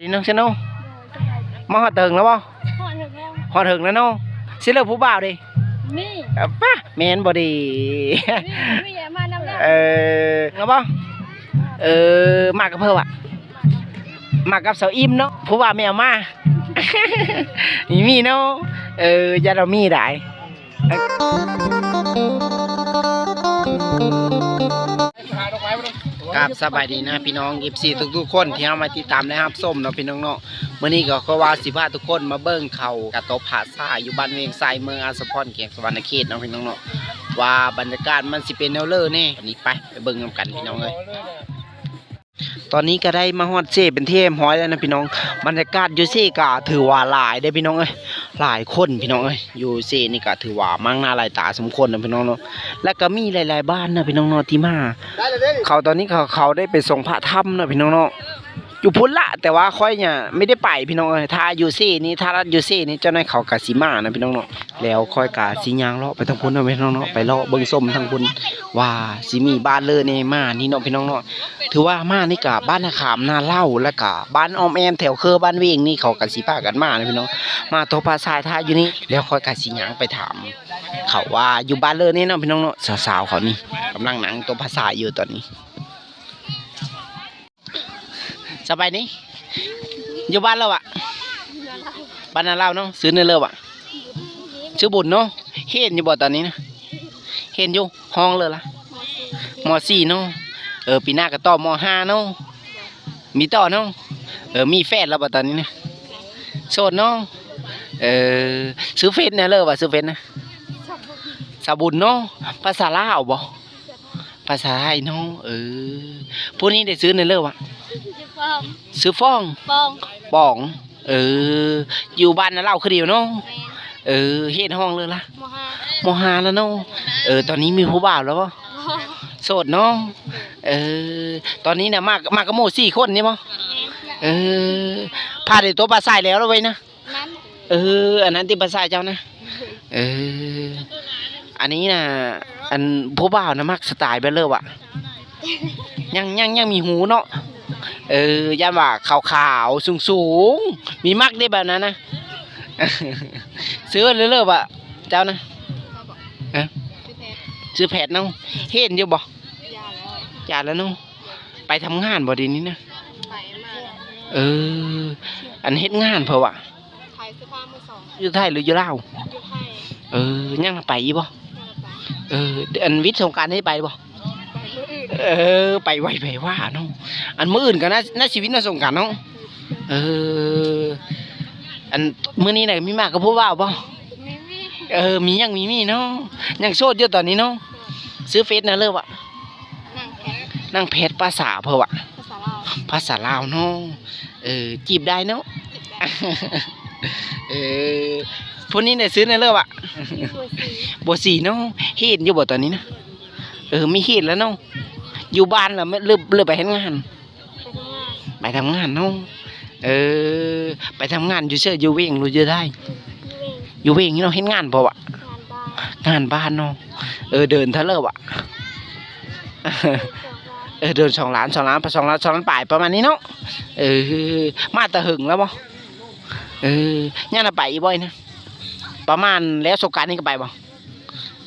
ດີນ້ອງເຊໂນ ມາຮອດເຖິງແລ້ວບໍ່? ຮອດເຖິງແລ້ວ ຮອດເຖິງແລ້ວເນາະ. ຊິເລີກຜູ້ບ່າວເດ້? ມີ ເອີ ປະ ແມ່ນບໍ່ເດ້? ມີ ມີແລ້ວ ມານຳແລ້ວ ເອີ ເອົາບໍ່? ເອີ ມາກັບໃຜວະ? ມາກັບສາວອີ່ມເນາະ ຜູ້ບ່າວແມ່ເອົາມາ ມີ ມີເນາະ. ເອີ ຢ້ານວ່າມີຫຼາຍ. ກາບສະບາຍດີນະພີ່ນ້ອງ ເອັຟຊີ ທຸກໆຄົນທີ່ເຮົາມາຕິດຕາມ ແລະ ຮັບຊົມເນາະພີ່ນ້ອງເນາະ. ມື້ນີ້ກໍຄືວ່າຊິພາທຸກຄົນມາເບິ່ງເຂົາກະໂຕະຜາຊາຍຢູ່ບ້ານວຽງໄຊ ເມືອງອາສະພອນ ແຂວງສະຫວັນນະເຂດເນາະພີ່ນ້ອງເນາະ ວ່າບັນຍາກາດມັນຊິເປັນແນວເລີແດ່. ວັນນີ້ໄປ ໄປເບິ່ງນຳກັນພີ່ນ້ອງເອີຍ. ຕອນນີ້ກໍໄດ້ມາຮອດເຊເປັນທີ່ຮຽບຮ້ອຍແລ້ວນະພີ່ນ້ອງ. ບັນຍາກາດຢູ່ເຊກໍຖືວ່າຫຼາຍເດ້ພີ່ນ້ອງເອີຍ ຫຼາຍຄົນພີ່ນ້ອງເອີຍ. ຢູ່ເຊນີ້ກໍຖືວ່າມາກໜ້າຫຼາຍຕາສົມຄວນນະພີ່ນ້ອງເນາະ ແລ້ວກໍມີຫຼາຍໆບ້ານນະພີ່ນ້ອງເນາະທີ່ມາ. ເຂົາຕອນນີ້ເຂົາ ເຂົາໄດ້ໄປສົ່ງພະທຳນະພີ່ນ້ອງເນາະ ຢູ່ພຸ້ນລະ. ແຕ່ວ່າຂ້ອຍນະໄມ່ໄດ້ໄປພີ່ນ້ອງເອີຍ ຖ້າຢູ່ເຊນີ້ ຖ້າລັດຢູ່ເຊນີ້ ເຈົ້າໜ້າທີ່ເຂົາກໍຊິມານະພີ່ນ້ອງເນາະ. ແລ້ວຂ້ອຍກະຊິຍ່າງເລາະໄປທາງພຸ້ນເນາະພີ່ນ້ອງເນາະ ໄປເລາະເບິ່ງຊົມທາງພຸ້ນວ່າຊິມີບ້ານເລີແດ່ມານີ້ເນາະພີ່ນ້ອງເນາະ. ຖືວ່າມານີ້ກະບ້ານນາຂາມ ນາເລົ່າ ແລ້ວກະບ້ານອ້ອມແອ້ມແຖວເຄີບ້ານວຽງນີ້ ເຂົາກະຊິພາກັນມານະພີ່ນ້ອງ ມາໂຕະຜາຊາຍຖ້າຢູ່ນີ້. ແລ້ວຂ້ອຍກະຊິຍ່າງໄປຖາມເຂົາວ່າຢູ່ບ້ານເລີແດ່ເນາະພີ່ນ້ອງເນາະ. ສາວໆເຂົານີ້ກຳລັງນັ່ງໂຕະຜາຊາຍຢູ່ຕອນນີ້. ສະບາຍດີ ຢູ່ບ້ານລາວອະ? ບ້ານນາລາວເນາະ. ຊື່ແນວເລີວະ? ຊື່ບຸນເນາະ. ຮຽນຢູ່ບໍ່ຕອນນີ້ນະ? ຮຽນຢູ່ ຫ້ອງເລີລະ? ມ.ສີ່ ເນາະ. ເອີ ປີໜ້າກໍຕໍ່ ມ.ຫ້າ ເນາະ. ມີຕໍ່ເນາະ. ເອີ ມີແຟນແລ້ວບໍ່ຕອນນີ້ນະ? ໂສດເນາະ. ເອີ ຊື່ເຟສແນວເລີວະ? ຊື່ເຟສນະ? ສາວບຸນເນາະ. ພາສາລາວບໍ່? ພາສາໄທເນາະ. ເອີ ຜູ້ນີ້ໄດ້ຊື່ແນວເລີວະ? ຊື່ຟອງ ຊື່ຟອງ ປອງ ປອງ. ເອີ ຢູ່ບ້ານນາເລົ່າຄືດຽວເນາະ. ແມ່ນ ເອີ ຮຽນຫ້ອງເລີລະ? ມໍຫ້າ ມໍຫ້າແລ້ວເນາະ. ເອີ ຕອນນີ້ມີຜູ້ບ່າວແລ້ວບໍ່? ບໍ່ ໂສດເນາະ. ເອີ ຕອນນີ້ນະ ມາ ມາກັບໝູ່ສີ່ຄົນນີ້ບໍ່? ແມ່ນ ເອີ ພາໄດ້ໂຕະຜາຊາຍແລ້ວລະໄວນະ? ນັ້ນ ເອີ ອັນນັ້ນຕິ ພາສາເຈົ້ານະ. ເອີ ອັນນີ້ນະ ອັນຜູ້ບ່າວນະມັກສະຕາຍແບບເລີວະ? ຍັງ ຍັງ ຍັງມີຫູເນາະ. ເອີ ຢ້ານວ່າຂາວໆ ສູງໆ ມີມັກເດ້ແບບນັ້ນນະ. ຊື່ເລີວະ ເຈົ້ານະ? ຮະ? ຊື່ແພດ ຊື່ແພດເນາະ. ຮຽນຢູ່ບໍ່? ຢ່າແລ້ວ ຢ່າແລ້ວເນາະ. ໄປທຳງານບໍ່ດຽວນີ້ນະ? ໄປມາ ເອີ ອັນເຮັດງານເພິ່ນວ່າ ຂາຍເສື້ອຜ້າມືສອງ. ຢູ່ໄທຫຼືຢູ່ລາວ? ຢູ່ໄທ. ເອີ ຍັງໄປອີກບໍ່? ຍັງໄປ. ເອີ ອັນວິດສົງການນີ້ໄປບໍ່? ໄປມື້ອື່ນ. ເອີ ໄປໄວໄປວ່າເນາະ. ອັນມື້ອື່ນກໍໜ້າ ໜ້າຊິວິດນະສົງການເນາະ. ເອີ ອັນມື້ນີ້ນະມີມາກັບຜູ້ບ່າວບໍ່? ມີ ມີ. ເອີ ມີຍັງມີມີເນາະ. ຍັງໂສດຢູ່ຕອນນີ້ເນາະ. ຊື່ເຟສນະເລີວະ? ນາງແພດ ນາງແພດ. ພາສາເພິ່ນວ່າ? ພາສາລາວ ພາສາລາວເນາະ. ເອີ ຈີບໄດ້ເນາະ. ຈີບໄດ້. ເອີ ຜູ້ນີ້ໄດ້ຊື່ແນວເລີວະ? ບໍ່ສີ ບໍ່ສີເນາະ. ຮຽນຢູ່ບໍ່ຕອນນີ້ນະ? ເອີ ມີຮຽນແລ້ວເນາະ. ຢູ່ບ້ານລະ ຫຼື ຫຼືໄປເຮັດງານ? ໄປທຳງານ ໄປທຳງານເນາະ. ເອີ ໄປທຳງານຢູ່ເຊີ ຢູ່ວຽງ ຫຼືຢູ່ໄທ? ຢູ່ວຽງ ຢູ່ວຽງເນາະ. ເຮັດງານເພິ່ນວ່າ? ງານບ້ານ ງານບ້ານເນາະ. ເອີ ເດີນເທົ່າເລີວະ? ເອີ ເດີນສອງລ້ານ ສອງລ້ານ ສອງລ້ານ ສອງລ້ານປາຍປະມານນີ້ເນາະ. ເອີ ມາແຕ່ເຫິງແລ້ວບໍ່? ເອີ ຍັງໄດ້ໄປອີກບໍ່ນະ? ປະມານແລ້ວສົງການນີ້ກໍໄປບໍ່?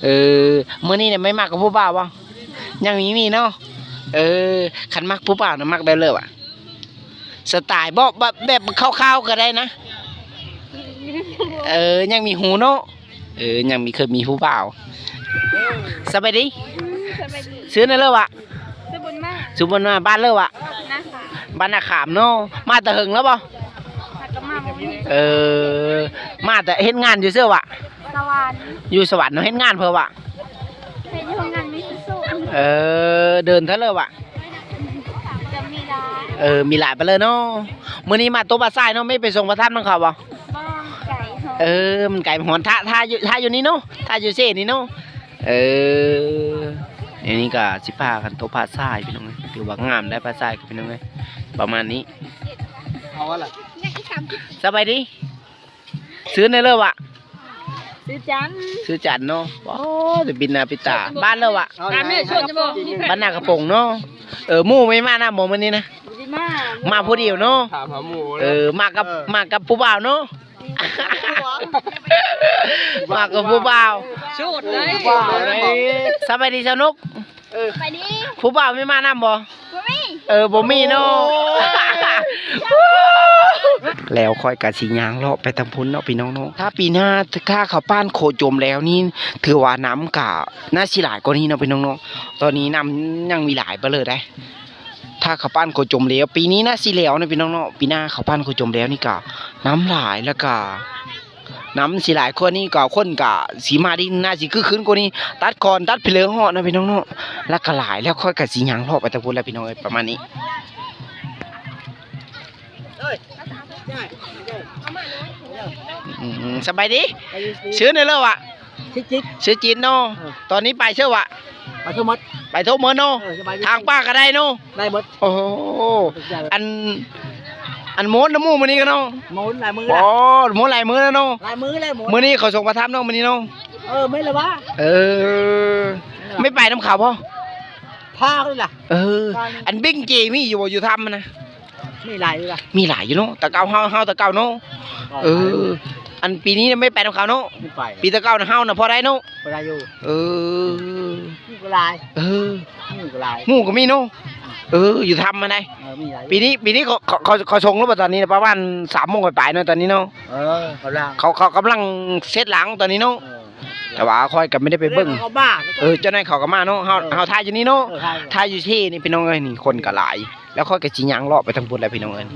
ເອີ ມື້ນີ້ນະໄມ່ມັກກັບຜູ້ບ່າວບໍ່? ຍັງມີມີເນາະ. ເອີ ຄັນມັກຜູ້ບ່າວນະມັກແບບເລີວະ? ສະໄຕລ໌ບໍ່? ແບບ ແບບຄ່າວໆກໍໄດ້ນະ. ເອີ ຍັງມີຫູເນາະ. ເອີ ຍັງມີ ເຄີຍມີຜູ້ບ່າວ. ສະບາຍດີ ອືມ ສະບາຍດີ. ຊື່ແນວເລີວະ? ຊື່ບຸນມາ ຊື່ບຸນມາ. ບ້ານເລີວະ? ນາຂາມ ບ້ານນາຂາມເນາະ. ມາແຕ່ເຫິງແລ້ວບໍ່? ຫາກໍມາມື້ນີ້. ເອີ ມາແຕ່ເຮັດງານຢູ່ເຊີວະ? ສະຫວັນ ຢູ່ສະຫວັນເນາະ. ເຮັດງານເພິ່ນວ່າ? ເຮັດຢູ່ໂຮງງານມີສຸສຸ. ເອີ ເດີນເທົ່າເລີວະ? ກໍມີຫຼາຍ ເອີ ມີຫຼາຍປານເລີເນາະ. ມື້ນີ້ມາໂຕະຜາຊາຍເນາະ. ແມ່ນໄປສົ່ງພະທຳນຳເຂົາບໍ່? ບໍ່ ໄກ. ເອີ ມັນໄກ. ຮອນ ຖ້າ ຖ້າຢູ່ ຖ້າຢູ່ນີ້ເນາະ ຖ້າຢູ່ເຊນີ້ເນາະ. ເອີ ດຽວນີ້ກໍຊິພາກັນໂຕະຜາຊາຍພີ່ນ້ອງເອີຍ. ຖືວ່າງາມໄດ໋ຜາຊາຍພີ່ນ້ອງເອີຍ. ປະມານນີ້ ເອົາລະ. ສະບາຍດີ. ຊື່ແນວເລີວະ? ຊື່ຈັນ ຊື່ຈັນເນາະ. ໂອ້ ແຕ່ປິດໜ້າປິດຕາ. ບ້ານເລີວະ? ບ້ານນາກະປົງເນາະ. ເອີ ໝູ່ໄມ່ມານຳບໍ່ມື້ນີ້ນະ? ມາ ມາຜູ້ດຽວເນາະ. ຖາມຫາໝູ່ເລີຍ. ເອີ ມາກັບ ເອີ ມາກັບຜູ້ບ່າວເນາະ. ມາກັບຜູ້ບ່າວ. ໂສດເດ້. ສະບາຍດີສາວນົກ. ເອີ ໄປດີ. ຜູ້ບ່າວມີມານຳບໍ່? ບໍ່ມີ. ເອີ ບໍ່ມີເນາະ. ໂອ້ຍ ແລ້ວຂ້ອຍກະຊິຍ່າງເລາະໄປທາງພຸ້ນເນາະພີ່ນ້ອງເນາະ. ຖ້າປີໜ້າ ຖ້າເຂົາປ້ານໂຄຈົມແລ້ວນີ້ ຖືວ່ານ້ຳກະໜ້າຊິຫຼາຍກວ່ານີ້ເນາະພີ່ນ້ອງເນາະ. ຕອນນີ້ນ້ຳຍັງມີຫຼາຍປານເລີຍເດ້. ຖ້າເຂົາປ້ານໂຄຈົມແລ້ວ ປີນີ້ໜ້າຊິແລ້ວເນາະພີ່ນ້ອງເນາະ. ປີໜ້າເຂົາປ້ານໂຄຈົມແລ້ວນີ້ກະນ້ຳຫຼາຍ ແລ້ວກະ ນ້ຳຊິຫຼາຍກວ່ານີ້ກໍ ຄົນກໍຊິມາດິນ ໜ້າຊິຄຶກຄື້ນກວ່ານີ້ ຕັດຄອນຕັດພີເລີເນາະພີ່ນ້ອງເນາະ. ແລ້ວກໍຫຼາຍ ແລ້ວຂ້ອຍກໍຊິຍ່າງເລາະໄປທາງພຸ້ນແຫຼະພີ່ນ້ອງເອີຍ ປະມານນີ້. ອືມ ສະບາຍດີ. ຊື່ແນວເລີວະ? ຊື່ຈິດ. ຊື່ຈິດເນາະ. ເອີ ຕອນນີ້ໄປເຊີວະ? ໄປທົ່ວໝົດ ໄປທົ່ວໝົດເນາະ. ເອີ ສະບາຍດີ. ທາງປ່າກໍໄດ້ເນາະ. ໄດ້ໝົດ. ໂອ້ໂຫ ອັນ ອັນມ່ວນນຳໝູ່ມື້ນີ້ກໍເນາະ. ມ່ວນຫຼາຍມື້ແລ້ວ. ໂອ້ ມ່ວນຫຼາຍມື້ແລ້ວເນາະ. ຫຼາຍມື້ແລ້ວ. ມື້ນີ້ເຂົາສົງພະທຳເນາະ ມື້ນີ້ເນາະ. ເອີ ແມ່ນລະວະ. ເອີ ແມ່ນລະວະ. ໄມ່ໄປນຳເຂົາບໍ່? ພາເຂົານີ້ລະ. ເອີ ອັນເບັ້ງເຈມີຢູ່ບໍ່ ຢູ່ຖ້ຳນະ? ມີຫຼາຍຢູ່ລະ. ມີຫຼາຍຢູ່ເນາະ ແຕ່ເກົ່າ ເຮົາ ເຮົາແຕ່ເກົ່າເນາະ. ເອີ ອັນປີນີ້ນະໄມ່ໄປນຳເຂົາເນາະ. ໄມ່ໄປ. ປີແຕ່ເກົ່ານະເຮົານະພໍໄດ້ເນາະ. ພໍໄດ້ຢູ່. ເອີ ໝູ່ກໍຫຼາຍ. ເອີ ໝູ່ກໍຫຼາຍ ໝູ່ກໍມີເນາະ. ເອີ ຢູ່ຖ້ຳຫັ້ນໃດ. ເອີ ມີຫຼາຍ. ປີນີ້ ປີນີ້ເຂົາ ເຂົາ ເຂົາ ເຂົາສົ່ງແລ້ວບໍ່? ຕອນນີ້ປະມານສາມໂມງປາຍໆເນາະ ຕອນນີ້ເນາະ. ເອີ ເຂົາລ້າງ ເຂົາ ເຂົາກຳລັງເຊັດລ້າງຕອນນີ້ເນາະ. ເອີ ແຕ່ວ່າຂ້ອຍກໍບໍ່ໄດ້ໄປເບິ່ງ. ເອີ ເຈົ້າໜ້ອຍເຂົາກໍມາເນາະ. ເຮົາ ເອີ ເຮົາຖ່າຍຢູ່ນີ້ເນາະ. ເອີ ຖ່າຍຢູ່ທີ່ນີ້ພີ່ນ້ອງເອີຍ. ນີ້ຄົນກໍຫຼາຍ ແລ້ວຂ້ອຍກໍຊິຍ່າງເລາະໄປທາງພຸ້ນແຫຼະພີ່ນ້ອງເອີຍ.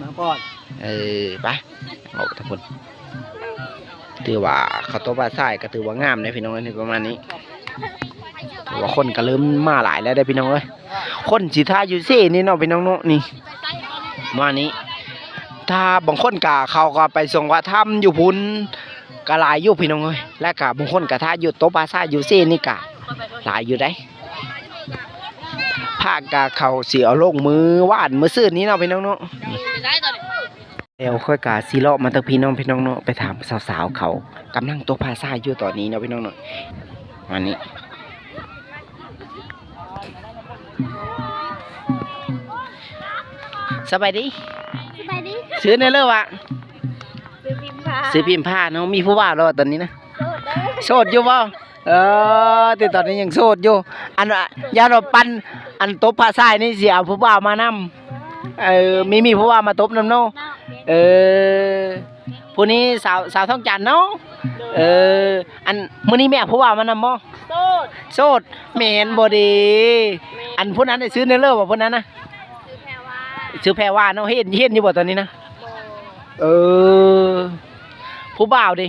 ເອີ ໄປ ເລາະໄປທາງພຸ້ນ. ຖືວ່າເຂົາຕົບປາຊາຍກໍຖືວ່າງາມເດ້ພີ່ນ້ອງເອີຍ. ນີ້ປະມານນີ້ ຖືວ່າຄົນກໍເລີ່ມມາຫຼາຍແລ້ວເດ້ພີ່ນ້ອງເອີຍ. ຄົນຊິຖ່າຍຢູ່ເຊນີ້ເນາະພີ່ນ້ອງເນາະ. ນີ້ປະມານນີ້ ຖ້າບາງຄົນກໍ ເຂົາກໍໄປສົງພະທຳຢູ່ພຸ້ນ ກໍຫຼາຍຢູ່ພີ່ນ້ອງເອີຍ. ແລ້ວກໍບາງຄົນກໍຖ້າຢູ່ຕົບປາຊາຍຢູ່ເຊນີ້ກໍຫຼາຍຢູ່ໃດ. ພາກະເຂົາຊິເອົາລົງມື້ວານມື້ຊືນນີ້ເນາະພີ່ນ້ອງເນາະ. ແລ້ວຂ້ອຍກະຊິເລາະມາທາງພີ້ເນາະພີ່ນ້ອງເນາະ ໄປຖາມສາວໆ ເຂົາກຳລັງຕົບປາຊາຍຢູ່ຕອນນີ້ເນາະພີ່ນ້ອງເນາະ. ອັນນີ້ ສະບາຍດີ. ສະບາຍດີ. ຊື່ແນວເລີວະ? ຊື່ພິມພາ. ຊື່ພິມພາເນາະ. ມີຜູ້ບ່າວແລ້ວຕອນນີ້ນະ? ໂສດເດີ. ໂສດຢູ່ບໍ່? ເອີ ແຕ່ຕອນນີ້ຍັງໂສດຢູ່. ອັນ ຢ້ານວ່າປັ່ນ ອັນ ຕົບພະຊາຍນີ້ຊິເອົາຜູ້ບ່າວມານຳ. ເອີ ມີ ມີຜູ້ບ່າວມາຕົບນຳເນາະ. ເອີ ຜູ້ນີ້ສາວ ສາວທອງຈັນເນາະ. ເອີ ອັນ ມື້ນີ້ແມ່ເອົາຜູ້ບ່າວມານຳບໍ່? ໂສດ. ໂສດ. ແມ່ນບໍ່ເດ? ແມ່ນ. ອັນຜູ້ນັ້ນຊື່ແນວເລີບໍ່ ຜູ້ນັ້ນນະ? ຊື່ແພວາ. ຊື່ແພວາເນາະ. ເຫັນ ເຫັນຢູ່ບໍ່ຕອນນີ້ນະ? ບໍ່. ເອີ ຜູ້ບ່າວເດ?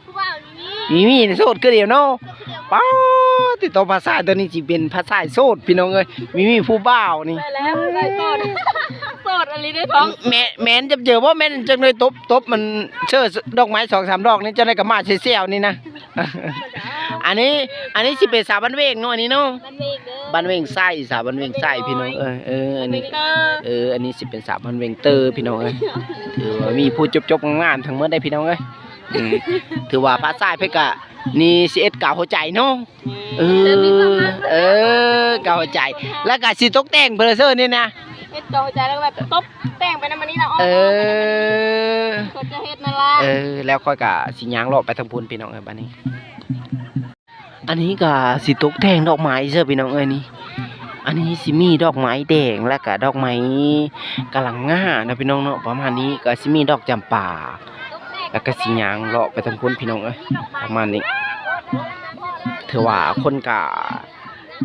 ຜູ້ບ່າວມີ ມີ ມີໂສດຄືດຽວເນາະ. ໂສດຄືດຽວ. ປ້າດ ຕິດຕໍ່ພະຊາຍ ຕອນນີ້ຊິເປັນພະຊາຍໂສດພີ່ນ້ອງເອີຍ. ມີ ມີຜູ້ບ່າວນີ້ ໄດ້ແລ້ວ ໄດ້ໂສດ. ໂສດອີ່ຫຼີເດ້ທ້ອງ. ແມ່ນ ແມ່ນຈັບເຈີບໍ່? ແມ່ນຈັກໜ່ອຍຕົບ ຕົບມັນເຊີດອກໄມ້ສອງສາມດອກນີ້ ຈັ່ງໃດກໍມາແຊວໆນີ້ນະ. ອັນນີ້ ອັນນີ້ຊິເປັນສາວບ້ານເວງເນາະ ອັນນີ້ເນາະ. ບ້ານເວງເດີ ບ້ານເວງໄຊ ສາວບ້ານເວງໄຊພີ່ນ້ອງເອີຍ. ເອີ ອັນນີ້ ເອີ ອັນນີ້ຊິເປັນສາວບ້ານເວງເຕີພີ່ນ້ອງເອີຍ. ຖືວ່າມີຜູ້ຈົບໆງາມໆທັງໝົດໄດ໋ພີ່ນ້ອງເອີຍ. ອືມ ຖືວ່າພະຊາຍເພິ່ນກະນີ້ ສິເອັດກາວຫົວໃຈເນາະ. ເອີ ເອີ ກາວຫົວໃຈ ແລ້ວກະຊິຕົກແຕ່ງເພິ່ນເຊີນີ້ນະ. ເຮັດກາວຫົວໃຈ ແລ້ວກະແບບຕົບແຕ່ງໄປນຳອັນນີ້ລະ. ເອີ ເຂົາຈະເຮັດນັ້ນລະ. ເອີ ແລ້ວຂ້ອຍກະຊິຍ່າງເລາະໄປທາງພຸ້ນພີ່ນ້ອງເອີຍ ບາດນີ້. ອັນນີ້ກະຊິຕົກແຕ່ງດອກໄມ້ເຊີພີ່ນ້ອງເອີຍນີ້. ອັນນີ້ຊິມີດອກໄມ້ແດງ ແລ້ວກະດອກໄມ້ກະລັງງາມເນາະພີ່ນ້ອງເນາະ. ປະມານນີ້ ກະຊິມີດອກຈຳປາ ແລ້ວກະຊິຍ່າງເລາະໄປທາງພຸ້ນພີ່ນ້ອງເອີຍ ປະມານນີ້. ຖືວ່າຄົນກະ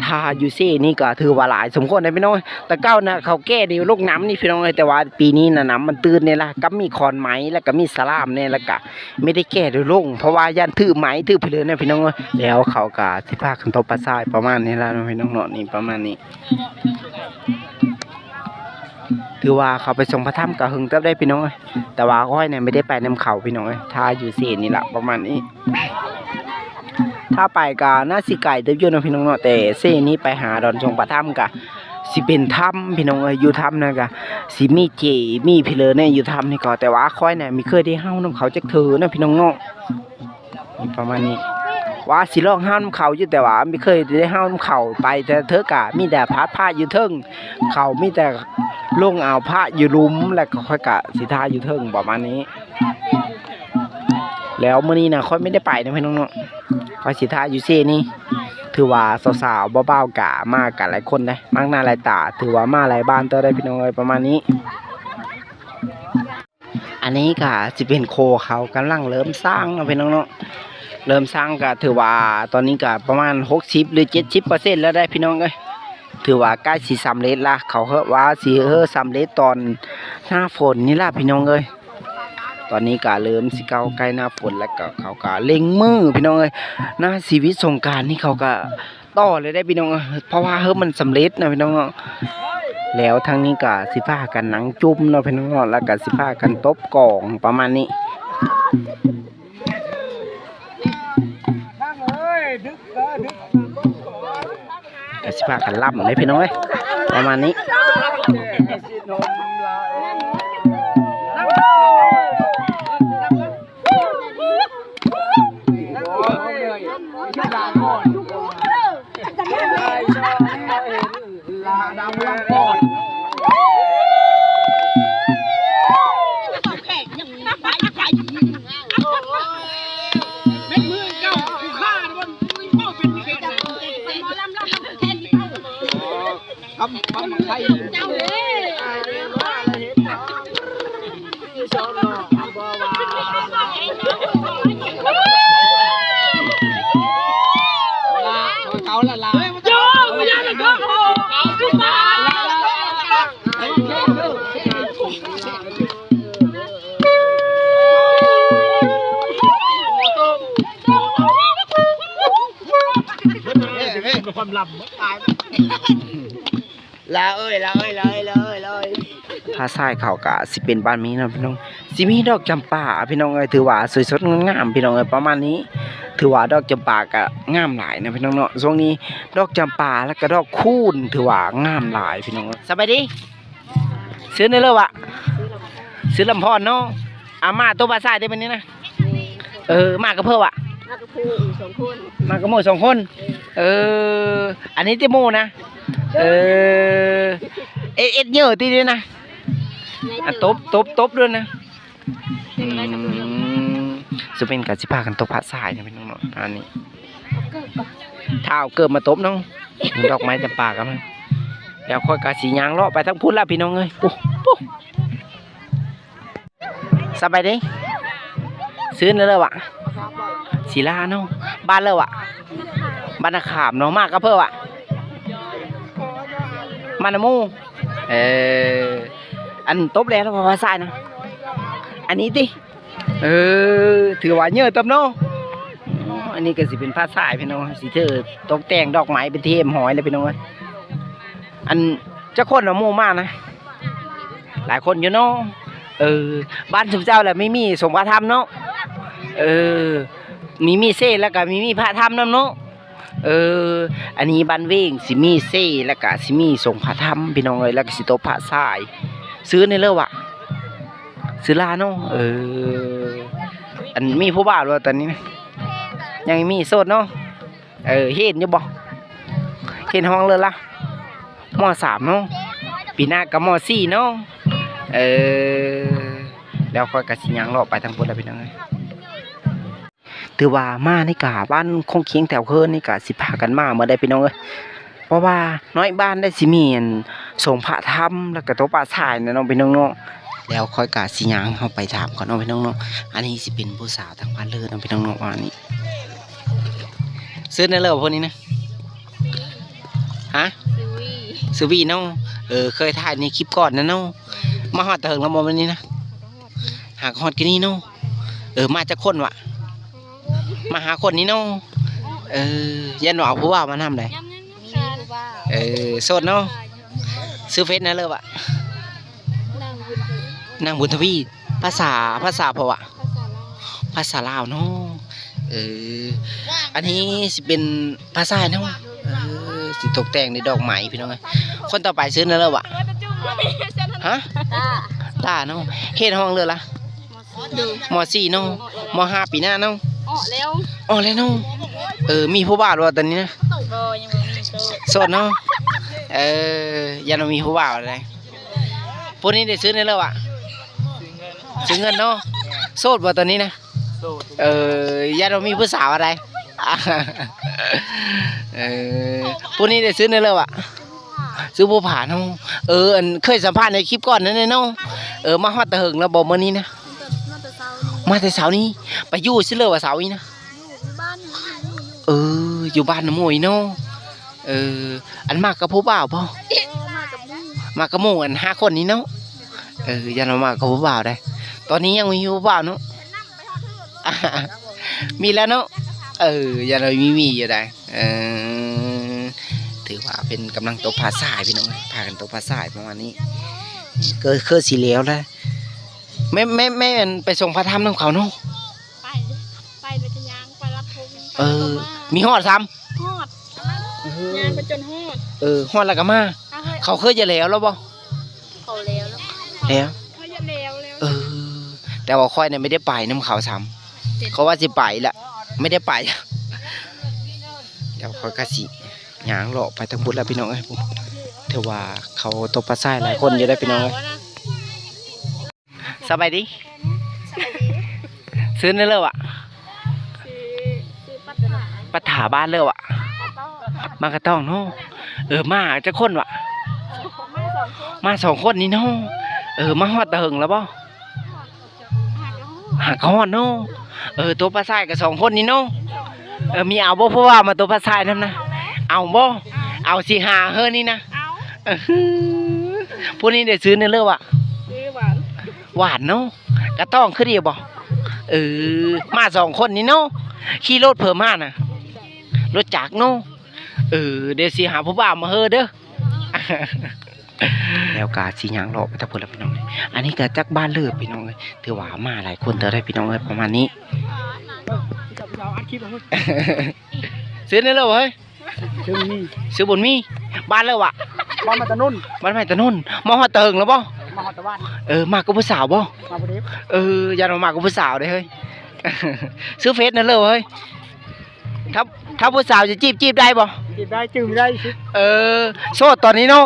ຖ້າຢູ່ເຊນີ້ກະຖືວ່າຫຼາຍສົມຄວນເດ້ພີ່ນ້ອງ. ແຕ່ເກົ່ານະເຂົາແກ່ຢູ່ໂລກນ້ຳນີ້ພີ່ນ້ອງເອີຍ ແຕ່ວ່າປີນີ້ນະນ້ຳມັນຕື້ນນີ້ລະ ກັບມີຂອນໄມ້ ແລ້ວກະມີສະຫຼາມແນ່ ແລ້ວກະ ມີແຕ່ແກ່ໂດຍລົງ ເພາະວ່າຢ້ານຖືໄມ້ຖືພີເລີນະພີ່ນ້ອງເອີຍ. ແລ້ວເຂົາກະຊິພາກັນຕົບປາຊາຍປະມານນີ້ລະເນາະພີ່ນ້ອງເນາະ. ນີ້ປະມານນີ້ ຖືວ່າເຂົາໄປສົງພະທຳກະເຫິງເຕີບໄດ໋ພີ່ນ້ອງເອີຍ ແຕ່ວ່າຂ້ອຍນະໄມ່ໄດ້ໄປນຳເຂົາພີ່ນ້ອງເອີຍ. ຖ້າຢູ່ເຊນີ້ລະປະມານນີ້ ຖ້າໄປກະໜ້າຊິໄກເຕີບຢູ່ເນາະພີ່ນ້ອງເນາະ ແຕ່ເຊນີ້ໄປຫາດອນສົງພະທຳກະ ຊິເປັນຖ້ຳພີ່ນ້ອງເອີຍ. ຢູ່ຖ້ຳນະກະຊິມີເຈ ມີພີເລີແນ່ຢູ່ຖ້ຳນີ້ກໍ ແຕ່ວ່າຂ້ອຍນະບໍ່ເຄີຍໄດ້ເຮົານຳເຂົາຈັກເທື່ອນະພີ່ນ້ອງເນາະ. ປະມານນີ້ ວ່າຊິລອງເຮົານຳເຂົາຢູ່ ແຕ່ວ່າບໍ່ເຄີຍໄດ້ເຮົານຳເຂົາໄປ ແຕ່ເທື່ອກະມີແຕ່ພັດພະຢູ່ເທິງ ເຂົາມີແຕ່ລົງເອົາພະຢູ່ລຸ່ມ ແລ້ວກໍຂ້ອຍກະຊິຖ້າຢູ່ເທິງປະມານນີ້. ແລ້ວມື້ນີ້ນະ ຂ້ອຍບໍ່ໄດ້ໄປນະພີ່ນ້ອງເນາະ ຂ້ອຍຊິຖ້າຢູ່ເຊນີ້. ຖືວ່າສາວໆ ບ່າວໆ ກະມາກັນຫຼາຍຄົນເດ້ ມາກໜ້າຫຼາຍຕາ ຖືວ່າມາຫຼາຍບ້ານເຕີບໄດ໋ພີ່ນ້ອງເອີຍ ປະມານນີ້. ອັນນີ້ກະຊິເປັນໂຄເຂົາກຳລັງເລີ່ມສ້າງເນາະພີ່ນ້ອງເນາະ ເລີ່ມສ້າງກະຖືວ່າຕອນນີ້ກະປະມານຫົກສິບ ຫຼື ເຈັດສິບເປີເຊັນແລ້ວໄດ໋ພີ່ນ້ອງເອີຍ ຖືວ່າໃກ້ຊິສຳເລັດລະ ເຂົາເອີ້ນວ່າຊິເລີ່ມສຳເລັດຕອນໜ້າຝົນນີ້ລະພີ່ນ້ອງເອີຍ. ຕອນນີ້ກະເລີ່ມຊິເຂົ້າໃກ້ໜ້າຝົນ ແລ້ວກະເຂົາກະເລັ່ງມືພີ່ນ້ອງເອີຍ ໜ້າຊີວິດສົງການນີ້ເຂົາກະ ຕໍ່ເລີຍເດ້ພີ່ນ້ອງ ເພາະວ່າເຮີບມັນສຳເລັດນະພີ່ນ້ອງເນາະ. ແລ້ວທາງນີ້ກະຊິພາກັນນັ່ງຈຸ່ມເນາະພີ່ນ້ອງເນາະ ແລ້ວກະຊິພາກັນຕົບກອງປະມານນີ້ ກະຊິພາກັນລຳເດ້ພີ່ນ້ອງເອີຍ ປະມານນີ້. ລາວເອີຍ ລາວເອີຍ ລາວເອີຍ ລາວເອີຍ ລາວເອີຍ. ພາຊາຍເຂົາກະຊິເປັນບ້ານມີເນາະພີ່ນ້ອງ ຊິມີດອກຈຳປາພີ່ນ້ອງເອີຍ ຖືວ່າສວຍສົດງົດງາມພີ່ນ້ອງເອີຍ ປະມານນີ້. ຖືວ່າດອກຈຳປາກະງາມຫຼາຍເນາະພີ່ນ້ອງເນາະ ຊ່ວງນີ້ດອກຈຳປາ ແລ້ວກະດອກຄູນ ຖືວ່າງາມຫຼາຍພີ່ນ້ອງເອີຍ. ສະບາຍດີ ຊື່ແນວເລີວະ? ຊື່ລຳພອນເນາະ. ອາ ມາໂຕພາຊາຍເດ້ມື້ນີ້ນະ? ເອີ ມາກັບໃຜວະ? ມາກັບໝູ່ສອງຄົນ ມາກັບໝູ່ສອງຄົນ. ເອີ ອັນນີ້ຕິໝູ່ນະ? ເອີ ເອັດ ເອັດເຍີຕິນີ້ນະ? ອາ ຕົບ ຕົບ ຕົບດ້ວຍນະ. ອືມ ສຸເປັນກະຊິພາກັນຕົບພາຊາຍນະພີ່ນ້ອງເນາະ ອັນນີ້ ຖ້າເອົາເກີບມາຕົບເນາະ ດອກໄມ້ຈຳປາກັນ. ແລ້ວຂ້ອຍກະຊິຍ່າງເລາະໄປທາງພຸ້ນລະພີ່ນ້ອງເອີຍ. ໂອ້ ໂອ້ ສະບາຍດີ ຊື່ແນວເລີວະ? ສີລາເນາະ. ບ້ານເລີວະ? ບ້ານນາຂາມເນາະ. ມາກັບໃຜວະ? ມານຳໝູ່. ເອີ ອັນ ຕົບແລ້ວພາຊາຍນະ? ອັນນີ້ຕິ? ເອີ ຖືວ່າເຍີເຕີບເນາະ. ອັນນີ້ກະຊິເປັນພາຊາຍພີ່ນ້ອງ ຊິຖືຕົກແຕ່ງດອກໄມ້ເປັນທີ່ຮຽບຮ້ອຍແລ້ວພີ່ນ້ອງເອີຍ. ອັນ ຈັກຄົນເນາະໝູ່ມານະ? ຫຼາຍຄົນຢູ່ເນາະ. ເອີ ບ້ານຊຸມເຈົ້າລະມີມີສົງພະທຳເນາະ. ເອີ ມີມີເຊ ແລ້ວກະມີມີພະທຳນຳເນາະ. ເອີ ອັນນີ້ບ້ານເວງ ຊິມີເຊ ແລ້ວກະຊິມີສົງພະທຳພີ່ນ້ອງເອີຍ ແລ້ວກະຊິຕົບພະຊາຍ. ຊື່ແນວເລີວະ? ຊື່ລາເນາະ. ເອີ ອັນ ມີຜູ້ບ່າວແລ້ວຕອນນີ້ນະ? ຍັງມີ ໂສດເນາະ. ເອີ ຮຽນຢູ່ບໍ່? ຮຽນຫ້ອງເລີລະ? ມໍສາມເນາະ. ປີໜ້າກະມໍສີ່ເນາະ. ເອີ ແລ້ວຂ້ອຍກະຊິຍ່າງເລາະໄປທາງພຸ້ນລະພີ່ນ້ອງເອີຍ. ຖືວ່າມານີ້ກະບ້ານຂ້ອງຄຽງແຖວເຮີນນີ້ກະຊິພາກັນມາໝົດໄດ໋ພີ່ນ້ອງເອີຍ ເພາະວ່ານ້ອຍບ້ານໄດ້ຊິມີອັນ ສົງພະທຳ ແລ້ວກະໂຕປາຊາຍນະເນາະພີ່ນ້ອງເນາະ. ແລ້ວຂ້ອຍກະຊິຍ່າງເຂົ້າໄປຖາມກ່ອນເນາະພີ່ນ້ອງເນາະ. ອັນນີ້ຊິເປັນຜູ້ສາວທາງບ້ານເລີເນາະພີ່ນ້ອງເນາະ. ອັນນີ້ຊື່ແນວເລີພວກນີ້ນະ? ຮະ? ຊື່ວີ ຊື່ວີເນາະ. ເອີ ເຄີຍຖ່າຍໃນຄລິບກ່ອນນະເນາະ. ມາຮອດແຕ່ເຫິງແລ້ວບໍ່ມື້ນີ້ນະ? ຫາກະຮອດກີ້ນີ້ເນາະ. ເອີ ມາຈັກຄົນວະ? ມາຫ້າຄົນນີ້ເນາະ. ເອີ ຢ້ານວ່າເອົາຜູ້ບ່າວມານຳໃດ໋. ເອີ ໂສດເນາະ. ຊື່ເຟສແນວເລີວະ? ນາງບຸນທະວີ. ພາສາ ພາສາເພາະວະ? ພາສາລາວເນາະ. ເອີ ອັນນີ້ຊິເປັນພາຊາຍເນາະ. ເອີ ຊິຕົກແຕ່ງດ້ວຍດອກໄມ້ພີ່ນ້ອງເອີຍ. ຄົນຕໍ່ໄປຊື່ແນວເລີວະ? ຮະ? ຕາ ຕາເນາະ. ຮຽນຫ້ອງເລີລະ? ມໍສີ່ເນາະ. ມໍຫ້າປີໜ້າເນາະ. ອອກແລ້ວ ອອກແລ້ວເນາະ. ເອີ ມີຜູ້ບ່າວແລ້ວຕອນນີ້ນະ? ບໍ່ ຍັງບໍ່ມີ ໂສດ ໂສດເນາະ. ເອີ ຢ້ານວ່າມີຜູ້ບ່າວໃດ໋. ຜູ້ນີ້ໄດ້ຊື້ແດ່ເລີວະ? ຊື້ເງິນເນາະ. ໂສດບໍ່ຕອນນີ້ນະ? ໂສດ. ເອີ ຢ້ານວ່າມີຜູ້ສາວໃດ໋. ເອີ ຜູ້ນີ້ໄດ້ຊື້ແດ່ເລີວະ? ຊື້ຜູ້ພາເນາະ. ເອີ ອັນເຄີຍສຳພາດໃນຄລິບກ່ອນນັ້ນແຫຼະເນາະ. ເອີ ມາຮອດແຕ່ເຫິງແລ້ວບໍ່ມື້ນີ້ນະ? ມາແຕ່ເຊົ້ານີ້. ມາແຕ່ເຊົ້ານີ້ ໄປຢູ່ຊິເລີວະເຊົ້ານີ້ນະ? ຢູ່ບ້ານ ເອີ ຢູ່ບ້ານນຳໝູ່ເນາະ. ເອີ ອັນມາກັບຜູ້ບ່າວບໍ່? ເອີ ມາກັບໝູ່ ມາກັບໝູ່ ອັນຫ້າຄົນນີ້ເນາະ. ເອີ ຢ້ານວ່າມາກັບຜູ້ບ່າວໃດ໋. ຕອນນີ້ຍັງມີຜູ້ບ່າວເນາະ? ມີແລ້ວເນາະ. ເອີ ຢ້ານວ່າມີ ມີຢູ່ໃດ໋. ເອີ ຖືວ່າເປັນກຳລັງຕົກປາຊາຍພີ່ນ້ອງເອີຍ ພາກັນຕົກປາຊາຍປະມານນີ້. ເກີດ ເກີດຊິແລ້ວແລ້ວ. ແມ່ ແມ່ ແມ່ນໄປສົ່ງພະທຳນຳເຂົາເນາະ? ໄປ ໄປແລ້ວກໍຍ່າງໄປລັດທົ່ງ. ເອີ ມີຮອດຊ້ຳ? ຮອດ ເອີ ຍ່າງໄປຈົນຮອດ. ເອີ ຮອດແລ້ວກໍມາ. ເຂົາເຄີຍຈະແລ້ວແລ້ວບໍ່? ເຂົາແລ້ວແລ້ວ ແລ້ວ ເຂົາຈະແລ້ວແລ້ວ. ເອີ ແຕ່ວ່າຂ້ອຍນີ້ໄມ່ໄດ້ໄປນຳເຂົາຊ້ຳ. ເປັນ ເຂົາວ່າຊິໄປລະ ໄມ່ໄດ້ໄປ. ແລ້ວຂ້ອຍກໍຊິຍ່າງເລາະໄປທາງພຸ້ນລະພີ່ນ້ອງເອີຍ. ຖືວ່າເຂົາຕົກປາຊາຍຫຼາຍຄົນຢູ່ເດ້ພີ່ນ້ອງເອີຍ. ສະບາຍດີ. ສະບາຍດີ. ຊື່ແນວເລີວະ? ຊື່ ຊື່ປັດຖາ. ປັດຖາ ບ້ານເລີວະ? ບ້ານກະຕ້ອງ. ບ້ານກະຕ້ອງເນາະ. ເອີ ມາຈັກຄົນວະ? ມາສອງຄົນ. ມາສອງຄົນນີ້ເນາະ. ເອີ ມາຮອດແຕ່ເຫິງແລ້ວບໍ່? ຮອດ ຫາກະຮອດເນາະ. ເອີ ຕົກປາຊາຍກະສອງຄົນນີ້ເນາະ. ເອີ ມີເອົາບໍ່ຜູ້ບ່າວມາຕົກປາຊາຍນຳນະ? ເອົາບໍ່? ເອົາ ເອົາ ຊິຫາເຮີນີ້ນະ. ເອົາ ເອີ ຜູ້ນີ້ໄດ້ຊື່ແນວເລີວະ? ຊື່ຫວານ. ຫວານເນາະ. ກະຕ້ອງຄືດຽວບໍ່? ເອີ ມາສອງຄົນນີ້ເນາະ. ຂີ່ລົດເພີມານະ? ລົດຈັກເນາະ. ເອີ ດຽວຊິຫາຜູ້ບ່າວມາເຮີເດີ. ແລ້ວກະຊິຍ່າງເລາະໄປທາງພຸ້ນລະພີ່ນ້ອງ. ອັນນີ້ກະຈັກບ້ານເລີພີ່ນ້ອງເອີຍ. ຖືວ່າມາຫຼາຍຄົນເຕີບໄດ໋ພີ່ນ້ອງເອີຍ ປະມານນີ້. ຊື່ແນວເລີວະເຮີ້ຍ? ຊື່ບຸນມີ. ຊື່ບຸນມີ. ບ້ານເລີວະ? ບ້ານໄມ້ຕາໂນນ. ບ້ານໄມ້ຕາໂນນ. ມາຮອດແຕ່ເຫິງແລ້ວບໍ່? ມາຮອດແຕ່ບ້ານ. ເອີ ມາກັບຜູ້ສາວບໍ່? ມາຜູ້ດຽວ. ເອີ ຢ້ານວ່າມາກັບຜູ້ສາວເດ້ເຮີ້ຍ. ຊື່ເຟສແນວເລີວະເຮີ້ຍ? ຖ້າ ຖ້າຜູ້ສາວຈະຈີບ ຈີບໄດ້ບໍ່? ຈີບໄດ້ ຈື່ໄດ້. ເອີ ໂສດຕອນນີ້ເນາະ.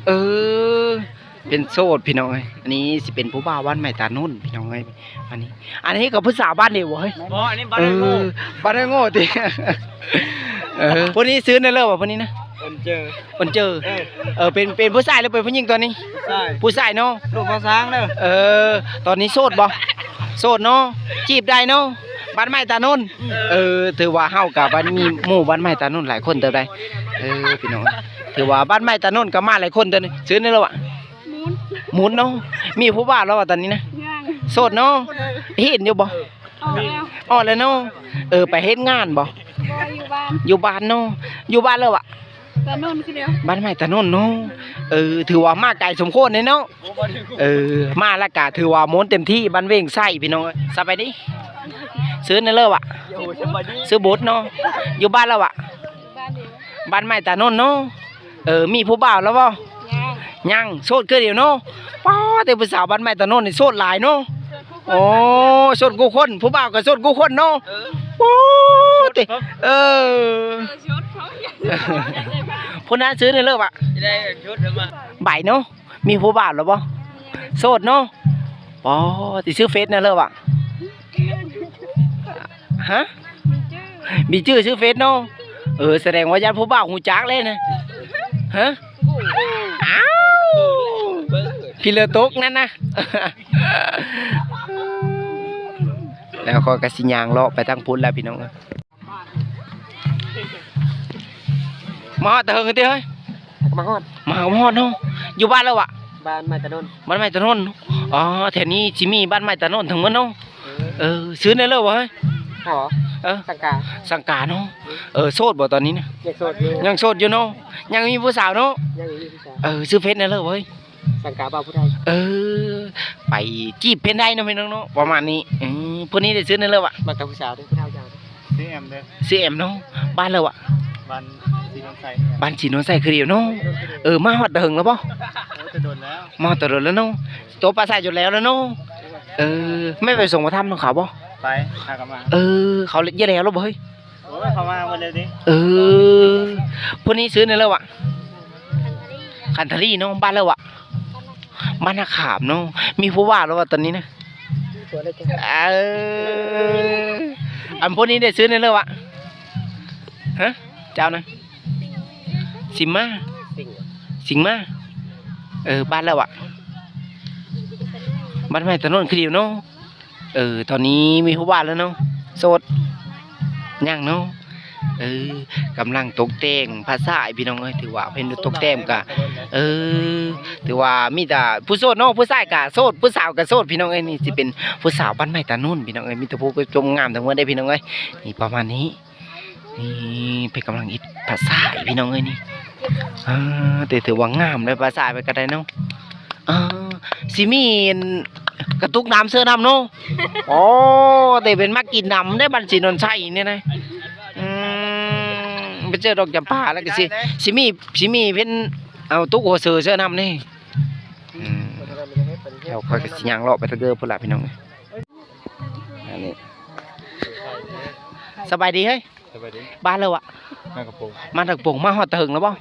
ເອີ ເປັນໂສດພີ່ນ້ອງເອີຍ. ອັນນີ້ຊິເປັນຜູ້ບ່າວບ້ານໄມ້ຕາໂນນພີ່ນ້ອງເອີຍ. ອັນນີ້ ອັນນີ້ກະຜູ້ສາວບ້ານດຽວບໍ່ເຮີ້ຍ? ບໍ່ ອັນນີ້ບ້ານ ເອີ ບ້ານໂງ່ຕິ. ເອີ ຜູ້ນີ້ຊື່ແນວເລີວະ ຜູ້ນີ້ນະ? ເອິນເຈີ. ເອິນເຈີ. ເອີ ເອີ ເປັນ ເປັນຜູ້ຊາຍຫຼືເປັນຜູ້ຍິງຕອນນີ້? ຜູ້ຊາຍ. ຜູ້ຊາຍເນາະ. ລູກພາຊ້າງເດີ. ເອີ ຕອນນີ້ໂສດບໍ່? ໂສດເນາະ. ຈີບໄດ້ເນາະ. ບ້ານໄມ້ຕາໂນນ. ເອີ ຖືວ່າເຮົາກະບ້ານ ມີໝູ່ບ້ານໄມ້ຕາໂນນຫຼາຍຄົນເຕີບໄດ໋. ເອີ ພີ່ນ້ອງ ຖືວ່າບ້ານໄມ້ຕາໂນນກະມາຫຼາຍຄົນເຕີບ. ຊື່ແນວເລີວະ? ໝູນ. ໝູນເນາະ. ມີຜູ້ບ່າວແລ້ວວະຕອນນີ້ນະ? ຍັງ. ໂສດເນາະ. ເອີ ເຮັດຢູ່ບໍ່? ອອກແລ້ວ. ອອກແລ້ວເນາະ. ເອີ ໄປເຮັດງານບໍ່? ບໍ່ ຢູ່ບ້ານ. ຢູ່ບ້ານເນາະ. ຢູ່ບ້ານເລີວະ? ຕາໂນນຄືດຽວ. ບ້ານໄມ້ຕາໂນນເນາະ. ເອີ ຖືວ່າມາໄກສົມຄວນເດເນາະ. ເອີ ມາແລ້ວກະຖືວ່າມ່ວນເຕັມທີ່ ບ້ານເວງໄຊພີ່ນ້ອງເອີຍ. ສະບາຍດີ. ຊື່ແນວເລີວະ? ຊື່ບົດເນາະ. ຢູ່ບ້ານແລ້ວວະ? ບ້ານດຽວ. ບ້ານໄມ້ຕາໂນນເນາະ. ເອີ ມີຜູ້ບ່າວແລ້ວບໍ່? ຍັງ. ຍັງ. ໂສດຄືດຽວເນາະ. ປ້າ ແຕ່ຜູ້ສາວບ້ານໄມ້ຕາໂນນນີ້ໂສດຫຼາຍເນາະ. ໂອ້ ໂສດກູ່ຄົນ. ຜູ້ບ່າວກະໂສດກູ່ຄົນເນາະ. ເອີ ໂອ້ ຕິ ເອີ ເອີ ໂສດເຂົາ. ຜູ້ນັ້ນຊື່ແນວເລີວະ? ໃບເນາະ. ມີຜູ້ບ່າວແລ້ວບໍ່? ໂສດເນາະ. ປໍ ຕິ ຊື່ເຟສແນວເລີວະ? ຮະ? ມີຈື່ ຊື່ເຟສເນາະ. ເອີ ສະແດງວ່າຢ້ານຜູ້ບ່າວຮູ້ຈັກເລີຍນະ. ຮະ? ອ້າວ ພີ່ເລີຕົກນັ້ນນະ. ແລ້ວຂ້ອຍກະຊິຍ່າງເລາະໄປທາງພຸ້ນແລ້ວພີ່ນ້ອງເອີຍ. ມາຮອດແຕ່ເຫິງຕິເຮີ້ຍ? ມາຮອດ ມາຮອດເນາະ. ຢູ່ບ້ານແລ້ວວະ? ບ້ານໄມ້ຕາໂນນ. ບ້ານໄມ້ຕາໂນນ. ອໍ ແຖວນີ້ຊິມີບ້ານໄມ້ຕາໂນນທັງໝົດເນາະ. ເອີ ເອີ ຊື່ແນວເລີວະເຮີ້ຍ? ເອີ ສັງກາ ສັງກາເນາະ. ເອີ ໂສດບໍ່ຕອນນີ້ນະ? ຍັງໂສດຢູ່ ຍັງໂສດຢູ່ເນາະ. ຍັງມີຜູ້ສາວເນາະ. ຍັງມີຜູ້ສາວ. ເອີ ຊື່ເຟສແນວເລີວະເຮີ້ຍ? ສັງກາບ່າວຜູ້ໄທ. ເອີ ໄປຈີບເພິ່ນໄດ້ເນາະພີ່ນ້ອງເນາະ ປະມານນີ້. ເອີ ຜູ້ນີ້ໄດ້ຊື່ແນວເລີວະ? ມັກແຕ່ຜູ້ສາວເດີ ຜູ້ເຖົ້າຍາວເດີ. ຊື່ແອມເດີ. ຊື່ແອມເນາະ. ບ້ານເລີວະ? ບ້ານສີນວນໄຊ. ບ້ານສີນວນໄຊຄືດຽວເນາະ. ເອີ ມາຮອດແຕ່ເຫິງແລ້ວບໍ່? ໂອ້ ແຕ່ດົນແລ້ວ. ມາຮອດແຕ່ດົນແລ້ວເນາະ. ໂຕປາຊາຍຈົນແລ້ວແລ້ວເນາະ. ເອີ ແມ່ນໄປສົ່ງມາທຳນຳເຂົາບໍ່? ໄປ ຫາກັນມາ. ເອີ ເຂົາເຮັດແລ້ວແລ້ວບໍ່ເຮີ້ຍ? ໂອ້ຍ ເຂົ້າມາເບິ່ງເລີຍຕິ. ເອີ ຜູ້ນີ້ຊື່ແນວໃດວະ? ຄັນທະລີເນາະ. ບ້ານລາວວະ? ບ້ານນາຂາມເນາະ. ມີຜູ້ບ່າວແລ້ວວະຕອນນີ້ນະ? ເອີ ອັນຜູ້ນີ້ໄດ້ຊື່ແນວໃດວະ? ຮະ? ເຈົ້ານະ? ຊິມມາ? ສິງມາ? ເອີ ບ້ານລາວວະ? ບ້ານໃໝ່ຕາໂນນຄືດຽວເນາະ. ເອີ ຕອນນີ້ມີຜູ້ບ່າວແລ້ວເນາະ? ໂສດ? ຍັງເນາະ. ເອີ ກຳລັງຕົກແຕ່ງພາສາຍພີ່ນ້ອງເອີຍ. ຖືວ່າເພິ່ນຕົກແຕ່ງກະ ເອີ ຖືວ່າມີແຕ່ຜູ້ໂສດເນາະ. ຜູ້ຊາຍກະໂສດ ຜູ້ສາວກະໂສດພີ່ນ້ອງເອີຍ. ນີ້ຊິເປັນຜູ້ສາວບ້ານໃໝ່ຕາໂນນພີ່ນ້ອງເອີຍ. ມີແຕ່ຜູ້ງາມທັງໝົດເດ້ພີ່ນ້ອງເອີຍ. ນີ້ປະມານນີ້. ນີ້ເພິ່ນກຳລັງເຮັດພາສາຍພີ່ນ້ອງເອີຍນີ້. ອ່າ ແຕ່ຖືວ່າງາມເດ້ ພາສາຍເພິ່ນກະໄດ້ເນາະ. ອ່າ ຊິມີອັນກະຕຸກນ້ຳເສີນ້ຳເນາະ. ໂອ້ ແຕ່ເພິ່ນມັກກິນນ້ຳເດ້ ບ້ານສີນວນໄຊນີ້ນະ. ອືມ ໄປເຈີດອກຈຳປາແລ້ວກະຊິ ຊິມີ ຊິມີເພິ່ນເອົາຕຸກຫົວເສີເສີນ້ຳນີ້. ອືມ ແລ້ວຂ້ອຍກະຊິຍ່າງເລາະໄປທາງເດີພຸ້ນລະພີ່ນ້ອງ. ອັນນີ້ ສະບາຍດີເຮີ້ຍ. ສະບາຍດີ. ບ້ານລາວວະ? ນາກະໂປງ. ມານາກະໂປງ. ມາຮອດແຕ່ເຫິງແລ້ວບໍ່?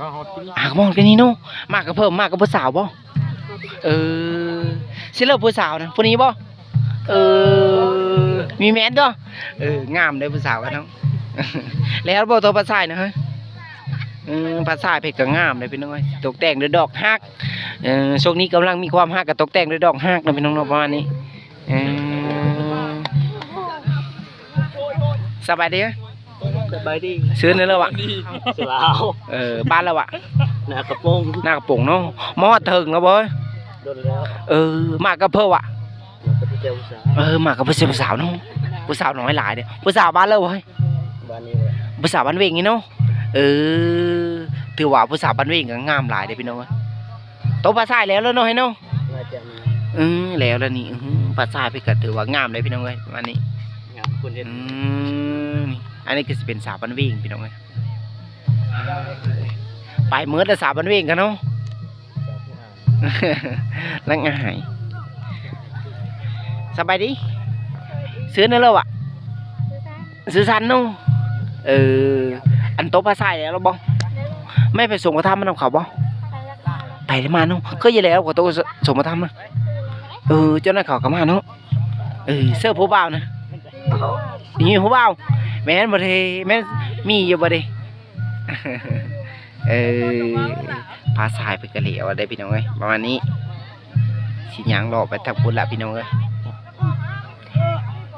ມາຮອດ ອ່າ ມາຮອດກະນີ້ເນາະ. ມາກະເພິ່ນ ມາກະຜູ້ສາວບໍ່? ເອີ ຊິເລີບຜູ້ສາວນະ ຜູ້ນີ້ບໍ່? ເອີ ມີແມ່ນຕົວະ. ເອີ ງາມເດ້ຜູ້ສາວກະເນາະ. ແລ້ວບໍ່ຕົກພາສາຍນະເຮີ້ຍ? ອືມ ພາສາຍເພິ່ນກະງາມເດ້ພີ່ນ້ອງເອີຍ. ຕົກແຕ່ງດ້ວຍດອກຮັກ. ເອີ ຊ່ວງນີ້ກຳລັງມີຄວາມຮັກ ກະຕົກແຕ່ງດ້ວຍດອກຮັກນະພີ່ນ້ອງເນາະ ປະມານນີ້. ເອີ ສະບາຍດີ. ສະບາຍດີ. ຊື່ແນວໃດວະ? ຊື່ລາວ. ເອີ ບ້ານລາວວະ? ນາກະໂປງ. ນາກະໂປງເນາະ. ມາຮອດແຕ່ເຫິງແລ້ວບໍ່? ດົນແລ້ວ. ເອີ ມາກະເພິ່ນວະ? ມາກະຜູ້ແກ່ຜູ້ສາວ. ເອີ ມາກະຜູ້ແກ່ຜູ້ສາວເນາະ. ຜູ້ສາວນ້ອຍຫຼາຍເດ້. ຜູ້ສາວບ້ານລາວວະ? ບ້ານນີ້ແຫຼະ. ຜູ້ສາວບ້ານເວງນີ້ເນາະ. ເອີ ຖືວ່າຜູ້ສາວບ້ານເວງກະງາມຫຼາຍເດ້ພີ່ນ້ອງເອີຍ. ຕົກພາສາຍແລ້ວແລ້ວເນາະ ເນາະ. ໜ້າຈະແມ່ນ. ອືມ ແລ້ວແລ້ວນີ້. ອື ພາສາຍເພິ່ນກະຖືວ່າງາມເດ້ພີ່ນ້ອງເອີຍ ປະມານນີ້. ງາມຄົນເຮັດ. ອືມ ອັນນີ້ກະຊິເປັນສາວບ້ານເວງພີ່ນ້ອງເອີຍ. ໄປໝົດລະສາວບ້ານເວງກະເນາະ. ນັກອາຍ. ສະບາຍດີ. ຊື່ແນວໃດວະ? ຊື່ສັນເນາະ. ເອີ ອັນຕົກພາສາຍແລ້ວບໍ່? ແມ່ໄປສົງພະທຳນຳເຂົາບໍ່? ໄປແລ້ວມາເນາະ. ຄືຢູ່ແລ້ວກະຕົກສົງພະທຳນະ. ເອີ ເຈົ້ານັ້ນເຂົາກະມາເນາະ. ເອີ ເສີບຜູ້ບ່າວນະ. ມີຜູ້ບ່າວ. ແມ່ນບໍ່ເດ? ແມ່ນ ມີຢູ່ບໍ່ເດ? ເອີ ພາສາຍເພິ່ນກະເຫຼວໄດ້ພີ່ນ້ອງເອີຍ ປະມານນີ້. ຊິຍ່າງເລາະໄປທາງພຸ້ນລະພີ່ນ້ອງເອີຍ.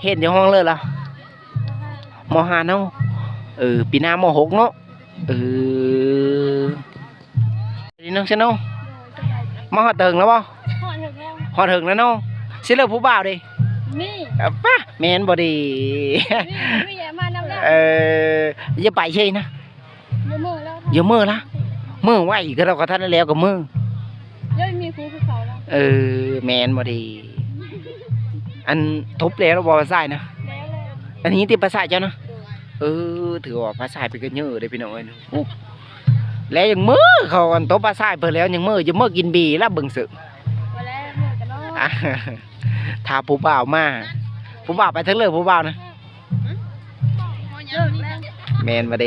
ຮຽນຢູ່ຫ້ອງເລີດລະ? ມໍຫ້າເນາະ. ເອີ ປີໜ້າມໍຫົກເນາະ. ເອີ ດີນ້ອງຊະໂນ. ມາຮອດແຕ່ເຫິງແລ້ວບໍ່? ຮອດເຖິງແລ້ວ ຮອດເຖິງແລ້ວເນາະ. ຊິເລີບຜູ້ບ່າວເດ? ມີ ປະ ແມ່ນບໍ່ເດ? ມີ ມີ ມານຳແລ້ວ. ເອີ ຢ່າໄປເຊີນະ. ຢ່າເມີລະ ຢ່າເມີລະ. ເມີໄວກະເຮົາກະທັນແລ້ວກະເມີ. ເອີ ແມ່ນບໍ່ເດ? ອັນ ຕົບແລ້ວບໍ່ພາສາຍນະ? ແລ້ວແລ້ວ. ອັນນີ້ຕິພາສາຍເຈົ້ານະ? ໂດຍ. ເອີ ຖືວ່າພາສາຍເພິ່ນກະເຍີເດ້ພີ່ນ້ອງເອີຍ. ແລ້ວຍັງເມີ ເຂົາອັນຕົບພາສາຍເພິ່ນແລ້ວຍັງເມີ ຈະເມີກິນເບລະເບິ່ງເສີ. ບໍ່ແລ້ວ ເມີກະນອນ. ຖ້າຜູ້ບ່າວມາ ຜູ້ບ່າວໄປທາງເລີກ ຜູ້ບ່າວນະ. ແມ່ນບໍ່ເດ?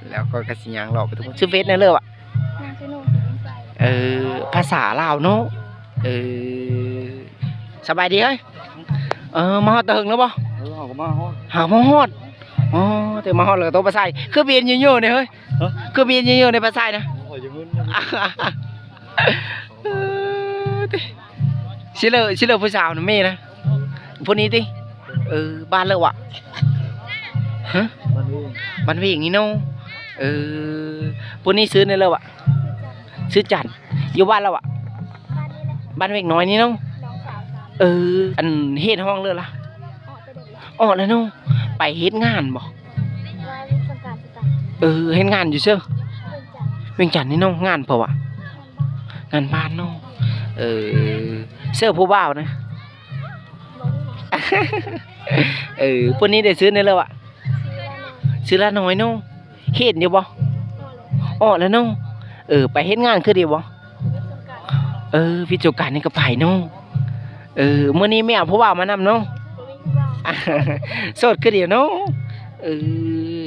ແລ້ວຂ້ອຍກະຊິຍ່າງເລາະໄປທຸກຄົນ. ຊື່ເຟສແນວເລີບອະ? ເອີ ພາສາລາວເນາະ. ເອີ ສະບາຍດີເອີຍ. ເອີ ມາຮອດແຕ່ເຫິງແລ້ວບໍ່? ເອີ ເຮົາກະມາຮອດ ຫາມາຮອດ. ອໍ ແຕ່ມາຮອດແລ້ວກະຕົກພາສາຍ. ຄືເປັນຢູ່ໆນີ້ເຮີ້ຍ? ຮະ? ຄືເປັນຢູ່ໆນີ້ພາສາຍນະ? ໂອ້ຍ ຢ່າງນັ້ນ. ຊິເລີ ຊິເລີຜູ້ສາວນະ ເມນະ ຜູ້ນີ້ຕິ? ເອີ ບ້ານເລີວະ? ຮະ? ບ້ານເວງ ບ້ານເວງນີ້ເນາະ. ເອີ ຜູ້ນີ້ຊື່ແນວເລີວະ? ຊື່ຈັນ. ຢູ່ບ້ານລາວວະ? ບ້ານເວງນ້ອຍນີ້ເນາະ. ເອີ ອັນ ຮຽນຫ້ອງເລີລະ? ອອກແລ້ວເນາະ. ໄປເຮັດງານບໍ່? ເອີ ເຮັດງານຢູ່ເຊີ? ວຽງຈັນນີ້ເນາະ. ງານເພິ່ນວະ? ງານບ້ານເນາະ. ເອີ ເຊີຜູ້ບ່າວນະ. ເອີ ຜູ້ນີ້ໄດ້ຊື່ແນວເລີວະ? ຊື່ລານ້ອຍເນາະ. ຮຽນຢູ່ບໍ່? ອອກແລ້ວເນາະ. ເອີ ໄປເຮັດງານຄືດຽວບໍ່? ເອີ ວິດສົງການນີ້ກະໄປເນາະ. ເອີ ມື້ນີ້ແມ່ເອົາຜູ້ບ່າວມານຳເນາະ. ໂສດຄືດຽວເນາະ. ເອີ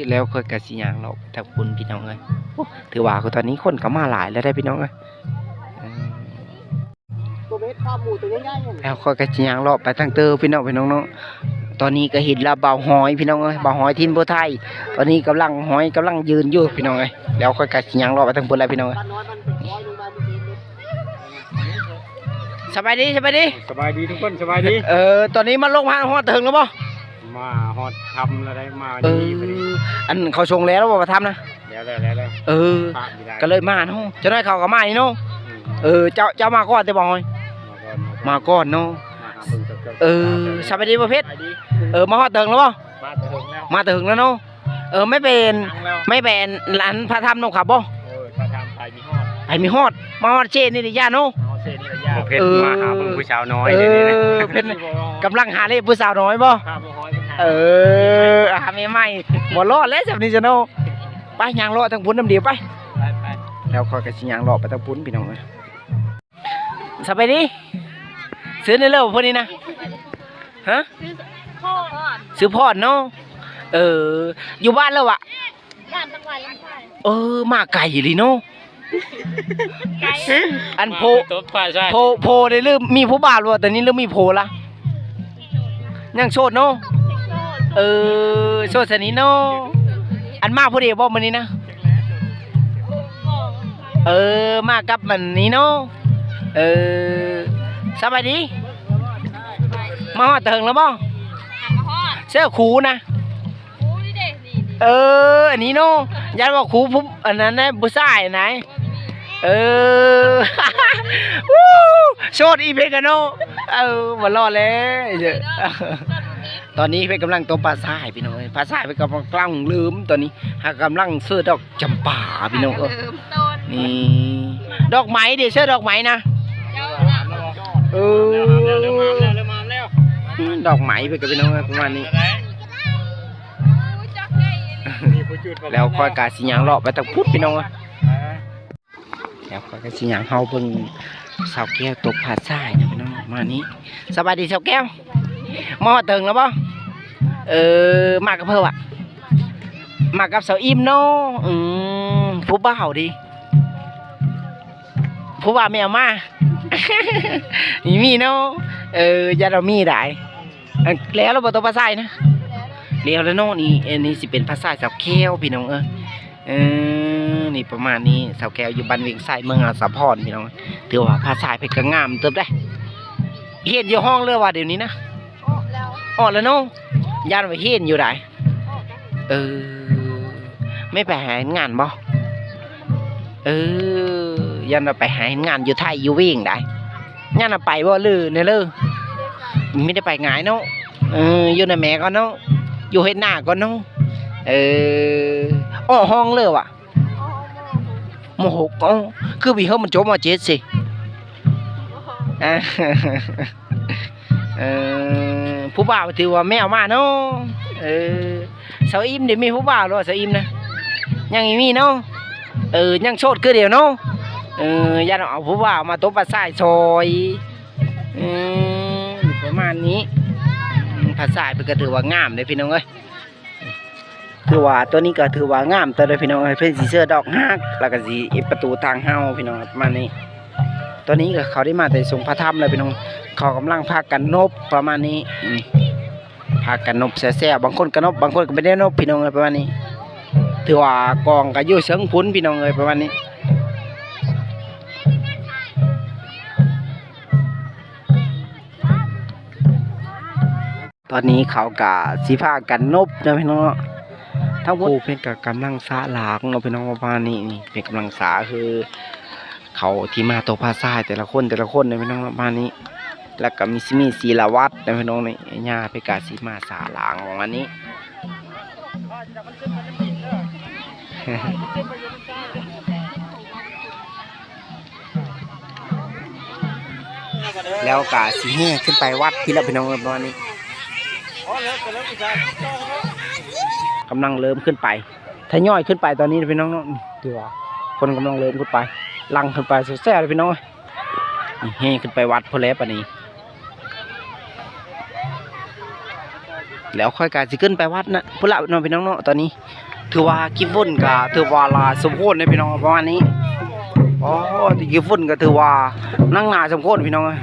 ແລ້ວຂ້ອຍກໍຊິຍ່າງເລາະໄປທາງພຸ້ນພີ່ນ້ອງເອີຍ. ໂອ້ ຖືວ່າຕອນນີ້ຄົນກໍມາຫຼາຍແລ້ວເດ້ພີ່ນ້ອງເອີຍ. ເອີ ຕົວເບັດປາໝູຕົວໃຫຍ່ໆ ແລ້ວຂ້ອຍກໍຊິຍ່າງເລາະໄປທາງເຕີພີ່ນ້ອງ ພີ່ນ້ອງເນາະ. ຕອນນີ້ກໍເຫັນລາວບ່າວຫອຍພີ່ນ້ອງເອີຍ ບ່າວຫອຍຖິ່ນຜູ້ໄທ. ຕອນນີ້ກຳລັງ ຫອຍກຳລັງຢືນຢູ່ພີ່ນ້ອງເອີຍ. ແລ້ວຂ້ອຍກໍຊິຍ່າງເລາະໄປທາງພຸ້ນແຫຼະພີ່ນ້ອງເອີຍ. ສະບາຍດີ ສະບາຍດີ ສະບາຍດີທຸກຄົນ ສະບາຍດີ. ເອີ ຕອນນີ້ມາລົງມາຮອດເຖິງແລ້ວບໍ່? ມາຮອດຖ້ຳແລ້ວໄດ໋ ມາ ເອີ ດີ ອັນເຂົາສົ່ງແລ້ວບໍ່ວ່າຖ້ຳນະ? ແລ້ວ ແລ້ວ ແລ້ວ ເອີ ກໍເລີຍມາເນາະ. ຈັກໜ້ອຍເຂົາກໍມານີ້ເນາະ. ອືມ ເອີ ເຈົ້າ ເຈົ້າມາກ່ອນຕິບໍ່? ມາກ່ອນ ມາກ່ອນເນາະ. ເອີ ສະບາຍດີບໍ່ເພັດ? ເອີ ມາຮອດເຖິງແລ້ວບໍ່? ມາແຕ່ເຖິງແລ້ວ ມາແຕ່ເຖິງແລ້ວເນາະ. ເອີ ແມ່ນເປັນ ແມ່ນເປັນອັນພະທຳນົບຂາວບໍ່? ເອີ ພະທຳໄປມີຮອດ ໄປມີຮອດ. ມາຮອດເຊນີ້ລະຢ້ານເນາະ. ມາຮອດເຊນີ້ລະຢ້ານ. ເອີ ມາຫາເບິ່ງຜູ້ສາວນ້ອຍ. ເອີ ເພິ່ນກຳລັງຫາເລບຜູ້ສາວນ້ອຍບໍ່? ເອີ ຫາແມ່ໃໝ່ ບໍ່ລອດແລ້ວສ່ຳນີ້ຊະເນາະ. ໄປຍ່າງເລາະທາງພຸ້ນນຳດຽວໄປ. ໄປ ໄປ ແລ້ວຂ້ອຍກໍຊິຍ່າງເລາະໄປທາງພຸ້ນພີ່ນ້ອງເອີຍ. ສະບາຍດີ ຊື່ແນວເລີພວກນີ້ນະ? ຮະ? ຊື່ພອນ ຊື່ພອນເນາະ. ເອີ ຢູ່ບ້ານແລ້ວວະ? ບ້ານຕັງຫວາຍລຳຊາຍ. ເອີ ມາໄກອີ່ຫຼີເນາະ. ໄກ ອັນໂພ ໂພ ໂພໄດ້ຫຼືມີຜູ້ບ່າວແລ້ວຕອນນີ້ ຫຼືມີໂພລະ? ຍັງໂສດເນາະ. ເອີ ໂສດຊະນີ້ເນາະ. ອັນມາຜູ້ດຽວບໍ່ມື້ນີ້ນະ? ເອີ ມາກັບອັນນີ້ເນາະ. ເອີ ສະບາຍດີ ມາຮອດເຖິງແລ້ວບໍ່? ເສື້ອຄູນະ. ເອີ ອັນນີ້ເນາະ ຢ້ານວ່າຄູຜູ້ ອັນນັ້ນນະ ຜູ້ຊາຍນະ. ເອີ ໂສດອີເພັດກະເນາະ. ເອີ ບໍ່ລອດແລ້ວ. ຕອນນີ້ເພິ່ນກຳລັງຕົ້ມປາຊາຍພີ່ນ້ອງເອີຍ. ປາຊາຍເພິ່ນກຳລັງເລີ່ມ ຕອນນີ້ຫາກຳລັງເສີດດອກຈຳປາພີ່ນ້ອງເອີຍ. ນີ້ ດອກໄມ້ເດ ເສີດດອກໄມ້ນະ. ເອີ ດອກໄມ້ເພິ່ນກໍພີ່ນ້ອງເອີຍ ປະມານນີ້. ແລ້ວຂ້ອຍກະຊິຍ່າງເລາະໄປທາງພຸ້ນພີ່ນ້ອງເອີຍ. ແລ້ວຂ້ອຍກະຊິຍ່າງເຮົາເບິ່ງສາວແກ້ວຕົກປາຊາຍເນາະພີ່ນ້ອງ ປະມານນີ້. ສະບາຍດີສາວແກ້ວ ມາຮອດເຖິງແລ້ວບໍ່? ເອີ ມາກັບໃຜວະ? ມາກັບສາວອີ່ມເນາະ. ອືມ ຜູ້ບ່າວເດ? ຜູ້ບ່າວແມ່ເອົາມາ ມີເນາະ. ເອີ ຢ້ານວ່າມີໄດ໋. ອັນ ແລ້ວລະບໍ່ ໂຕປາຊາຍນະ? ແລ້ວລະເນາະ. ນີ້ ອັນນີ້ຊິເປັນປາຊາຍສາວແກ້ວພີ່ນ້ອງເອີຍ. ເອີ ນີ້ປະມານນີ້ ສາວແກ້ວຢູ່ບ້ານວຽງໄຊ ເມືອງອາສາພອນພີ່ນ້ອງ. ຖືວ່າປາຊາຍເພິ່ນກໍງາມເຕີບເດ້. ເຮັດຢູ່ຫ້ອງເລີວ່າດຽວນີ້ນະ? ອອກແລ້ວ ອອກແລ້ວເນາະ. ຢ້ານວ່າເຫັນຢູ່ໃດ໋. ເອີ ແມ່ໄປຫາເຮັດງານບໍ່? ເອີ ຢ້ານວ່າໄປຫາເຮັດງານຢູ່ໄທຢູ່ວຽງໃດ໋. ຢ້ານວ່າໄປບໍ່ ຫຼືແນວເລີ? ມີແຕ່ໄປງ່າຍເນາະ. ເອີ ຢູ່ນຳແມ່ກ່ອນເນາະ ຢູ່ເຮັດນາກ່ອນເນາະ. ເອີ ອອກຫ້ອງເລີວະ? ມໍຫົກ. ເອົ້າ ຄືປີເຮົາມັນຈົບມໍເຈັດຊິ. ເອີ ຜູ້ບ່າວຖືວ່າແມ່ເອົາມາເນາະ. ເອີ ສາວອີ່ມເດ ມີຜູ້ບ່າວແລ້ວ ສາວອີ່ມນະ? ຍັງບໍ່ມີເນາະ. ເອີ ຍັງໂສດຄືດຽວເນາະ. ເອີ ຢ້ານເອົາຜູ້ບ່າວມາຕົກປາຊາຍຊອຍ. ອືມ ປະມານນີ້. ອືມ ປາຊາຍເພິ່ນກໍຖືວ່າງາມເດ້ພີ່ນ້ອງເອີຍ. ຖືວ່າຕົວນີ້ກໍຖືວ່າງາມເຕີບເດ້ພີ່ນ້ອງເອີຍ. ເພິ່ນຊິເສີດດອກຮັກ ແລ້ວກໍຊິເຮັດປະຕູທາງເຮົາພີ່ນ້ອງ ປະມານນີ້. ຕອນນີ້ກໍເຂົາໄດ້ມາແຕ່ຊົງພະທຳແລ້ວພີ່ນ້ອງ ເຂົາກຳລັງພາກັນນົບປະມານນີ້. ອືມ ພາກັນນົບແຊວໆ ບາງຄົນກໍນົບ ບາງຄົນກໍບໍ່ໄດ້ນົບພີ່ນ້ອງເອີຍ ປະມານນີ້. ຖືວ່າກອງກໍຢູ່ເທິງພຸ້ນພີ່ນ້ອງເອີຍ ປະມານນີ້. ຕອນນີ້ເຂົາກະຊິພາກັນນົບເນາະພີ່ນ້ອງເນາະ. ທາງຜູ້ເພິ່ນກະກຳລັງສະຫຼາງເນາະພີ່ນ້ອງ ປະມານນີ້. ນີ້ເພິ່ນກຳລັງສະ ຄືເຂົາທີ່ມາຕົກປາຊາຍແຕ່ລະຄົນ ແຕ່ລະຄົນເນາະພີ່ນ້ອງ ປະມານນີ້. ແລ້ວກະມີ ຊິມີສີລະວັດເນາະພີ່ນ້ອງນີ້ ຍ່າເພິ່ນກະຊິມາສະຫຼາງປະມານນີ້. ແລ້ວກະຊິແຫ່ຂຶ້ນໄປວັດພີ້ແຫຼະພີ່ນ້ອງເອີຍ ປະມານນີ້. ກຳລັງເລີ່ມຂຶ້ນໄປ ທະຍອຍຂຶ້ນໄປຕອນນີ້ພີ່ນ້ອງເນາະ. ຖືວ່າຄົນກຳລັງເລີ່ມຂຶ້ນໄປ ຫຼັ່ງຂຶ້ນໄປແຊວໆເລີຍພີ່ນ້ອງເອີຍ. ແຫ່ຂຶ້ນໄປວັດພຸ້ນແຫຼະບາດນີ້. ແລ້ວຂ້ອຍກໍຊິຂຶ້ນໄປວັດນະພຸ້ນລະເນາະ ພີ່ນ້ອງເນາະ. ຕອນນີ້ຖືວ່າກິບຝົນກໍຖືວ່າຫຼາຍສົມຄວນເດ້ ພີ່ນ້ອງ ປະມານນີ້. ອໍ ກິບຝົນກໍຖືວ່ານັກໜາສົມຄວນ ພີ່ນ້ອງເອີຍ.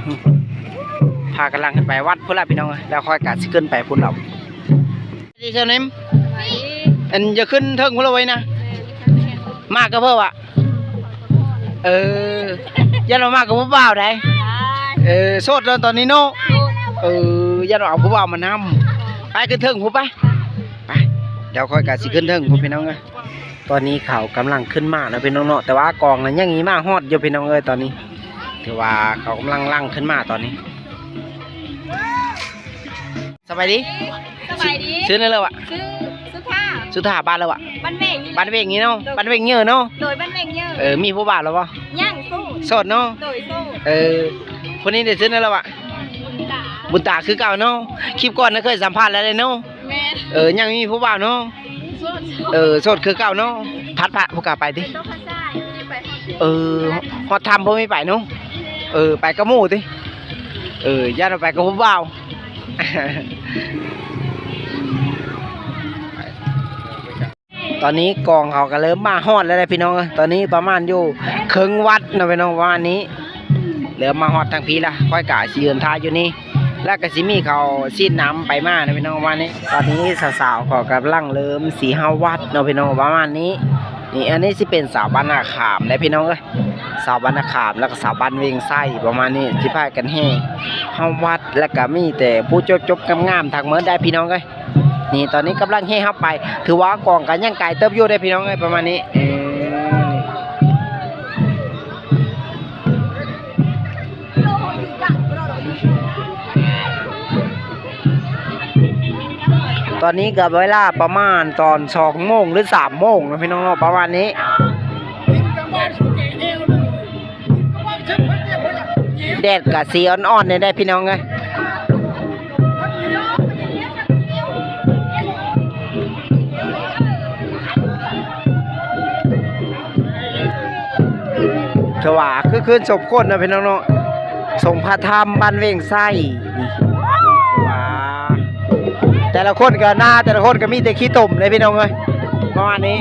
ພາກັນຫຼັ່ງຂຶ້ນໄປວັດພຸ້ນລະ ພີ່ນ້ອງເອີຍ. ແລ້ວຂ້ອຍກໍຊິຂຶ້ນໄປພຸ້ນລະ. ສະບາຍດີ ສາວນິມ. ສະບາຍດີ. ອັນ ຢາກຂຶ້ນເທິງພຸ້ນລະໄວ້ນະ. ມາກັບເພິ່ນວະ? ເອີ ຢ້ານວ່າມາກັບຜູ້ບ່າວໃດ. ເອີ ໂສດເນາະຕອນນີ້ເນາະ. ເອີ ຢ້ານວ່າເອົາຜູ້ບ່າວມານຳ. ໄປຂຶ້ນເທິງພຸ້ນໄປ. ໄປ ດຽວຂ້ອຍກໍຊິຂຶ້ນເທິງພຸ້ນ ພີ່ນ້ອງເອີຍ. ຕອນນີ້ເຂົາກຳລັງຂຶ້ນມາເນາະ ພີ່ນ້ອງເນາະ, ແຕ່ວ່າກອງນັ້ນຍັງມີມາຮອດຢູ່ ພີ່ນ້ອງເອີຍ. ຕອນນີ້ຖືວ່າເຂົາກຳລັງຫຼັ່ງຂຶ້ນມາຕອນນີ້. ສະບາຍດີ. ສະບາຍດີ. ຊື່ ຊື່ແນວລະວະ? ຊື່ສຸທາ. ສຸທາ ບ້ານລະວະ? ບ້ານເວງນີ້ແຫຼະ. ບ້ານເວງນີ້ເນາະ. ໂດຍ. ບ້ານເວງເຍີເນາະ. ໂດຍ ບ້ານເວງເຍີ. ເອີ ມີຜູ້ບ່າວລະບໍ່? ຍັງ. ໂສດ. ໂສດເນາະ. ໂດຍ ໂສດ. ເອີ ຜູ້ນີ້ໄດ້ຊື່ແນວລະວະ? ບຸນຕາ. ບຸນຕາຄືເກົ່າເນາະ. ຄລິບກ່ອນນະເຄີຍສຳພາດແລ້ວເດ້ເນາະ. ແມ່ນ. ເອີ ຍັງມີຜູ້ບ່າວເນາະ. ໂສດ. ເອີ ໂສດຄືເກົ່າເນາະ. ພັດພະຜູ້ກາໄປຕິ. ເອີ ຮອດຖ້ຳບໍ່ມີໄປເນາະ. ເອີ ໄປກັບໝູ່ຕິ. ເອີ ຢ້ານວ່າໄປກັບຜູ້ບ່າວ. ຕອນນີ້ກອງເຂົາກໍເລີ່ມມາຮອດແລ້ວແຫຼະ ພີ່ນ້ອງເອີຍ. ຕອນນີ້ປະມານຢູ່ເຄິ່ງວັດເນາະ ພີ່ນ້ອງ ປະມານນີ້. ເລີ່ມມາຮອດທາງພີ້ລະ, ຂ້ອຍກະຊິຢືນຖ້າຢູ່ນີ້ ແລ້ວກະຊິມີເຂົາສີດນ້ຳໄປມານະ ພີ່ນ້ອງ ປະມານນີ້. ຕອນນີ້ສາວໆເຂົາກຳລັງເລີ່ມຊິເຂົ້າວັດເນາະ ພີ່ນ້ອງ ປະມານນີ້. ນີ້ ອັນນີ້ຊິເປັນສາວບ້ານນາຂາມເດ້ ພີ່ນ້ອງເອີຍ, ສາວບ້ານນາຂາມ ແລ້ວກະສາວບ້ານເວງໄຊ ປະມານນີ້ ຊິພາກັນແຫ່ເຂົ້າວັດ ແລ້ວກະມີແຕ່ຜູ້ຈົບໆງາມໆທັງໝົດໄດ໋ ພີ່ນ້ອງເອີຍ. ນີ້ ຕອນນີ້ກຳລັງແຫ່ເຂົ້າໄປ, ຖືວ່າກອງກໍຍັງໄກເຕີບຢູ່ເດ້ ພີ່ນ້ອງເອີຍ ປະມານນີ້. ເອີ ຕອນນີ້ກໍເວລາປະມານຕອນສອງໂມງ ຫຼື ສາມໂມງເນາະ ພີ່ນ້ອງເນາະ ປະມານນີ້. ແດດກະຊິອ່ອນໆແດ່ໆ ພີ່ນ້ອງເອີຍ. ຖືວ່າຄຶກຄື້ນສົມຄວນເນາະ ພີ່ນ້ອງເນາະ, ສົງພະທຳບ້ານເວງໄຊ. ວ້າ ແຕ່ລະຄົນກໍໜ້າ ແຕ່ລະຄົນກໍມີແຕ່ຂີ້ຕົມເດ້ ພີ່ນ້ອງເອີຍ ປະມານນີ້.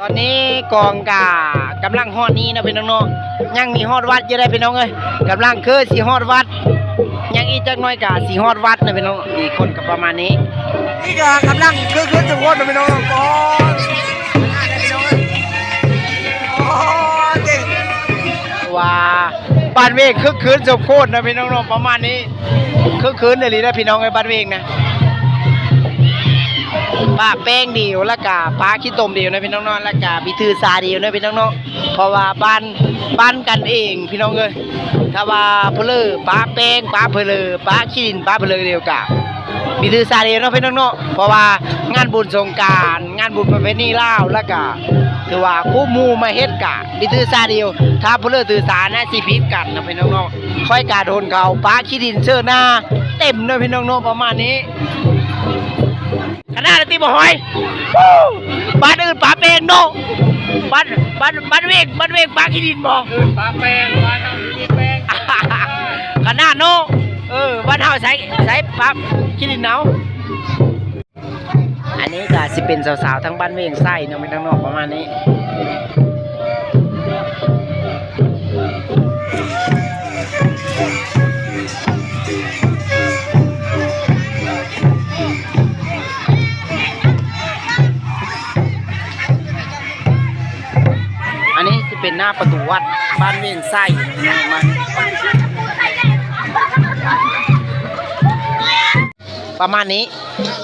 ຕອນນີ້ກອງກະກຳລັງຮອດນີ້ເນາະ ພີ່ນ້ອງເນາະ, ຍັງມີຮອດວັດຢູ່ເດ້ ພີ່ນ້ອງເອີຍ. ກຳລັງຄືຊິຮອດວັດ ຍັງອີກຈັກໜ້ອຍກະຊິຮອດວັດນະ ພີ່ນ້ອງ. ນີ້ຄົນກໍປະມານນີ້ ນີ້ກໍກຳລັງຄຶກຄື້ນທຸກຄົນນະ ພີ່ນ້ອງເນາະ. ໂອ້ ເກັ່ງວ່າ ບ້ານເວງຄຶກຄື້ນສົມໂພດນະ ພີ່ນ້ອງເນາະ ປະມານນີ້. ຄຶກຄື້ນອີ່ຫຼີນະ ພີ່ນ້ອງເອີຍ ບ້ານເວງນະ. ປະແປ້ງດຽວ ແລ້ວກະປະຂີ້ຕົມດຽວນະ ພີ່ນ້ອງເນາະ, ແລ້ວກະມີຖືສາດຽວນະ ພີ່ນ້ອງເນາະ. ເພາະວ່າບ້ານ ບ້ານກັນເອງ ພີ່ນ້ອງເອີຍ. ຖ້າວ່າຜູ້ເລີປະແປ້ງ ປະຜູ້ເລີປະຂີ້ດິນ ປະຜູ້ເລີດຽວກະມີຖືສາດດຽວເນາະ ພີ່ນ້ອງເນາະ. ເພາະວ່າງານບຸນສົງການ ງານບຸນປະເພນີລາວ ແລ້ວກະຖືວ່າຄູ່ໝູ່ມາເຮັດກະມີຖືສາດດຽວ. ຖ້າຜູ້ເລີຖືສາດນະຊິຜິດກັນເນາະ ພີ່ນ້ອງເນາະ. ຂ້ອຍກະໂດນເຂົາປະຂີ້ດິນເຊີໜ້າເຕັມເນາະ ພີ່ນ້ອງເນາະ ປະມານນີ້. ຂະໜາດນັ້ນຕິບໍ່ຫອຍ. ບ້ານອື່ນປະແປ້ງເນາະ. ບ້ານ ບ້ານ ບ້ານເວງ ບ້ານເວງປະຂີ້ດິນບໍ່? ອື່ນປະແປ້ງ ບ້ານເຮົາມີແປ້ງ. ຂະໜາດເນາະ. ເອີ ບ້ານເຮົາໃຊ້ ໃຊ້ປະຂີ້ດິນເອົາ. ອັນນີ້ກະຊິເປັນສາວໆທາງບ້ານເວງໄຊເນາະ ແມ່ນທາງນອກປະມານນີ້. ອັນນີ້ຊິເປັນໜ້າປະຕູວັດບ້ານເວງໄຊເນາະ ມາ ປ ປະມານນີ້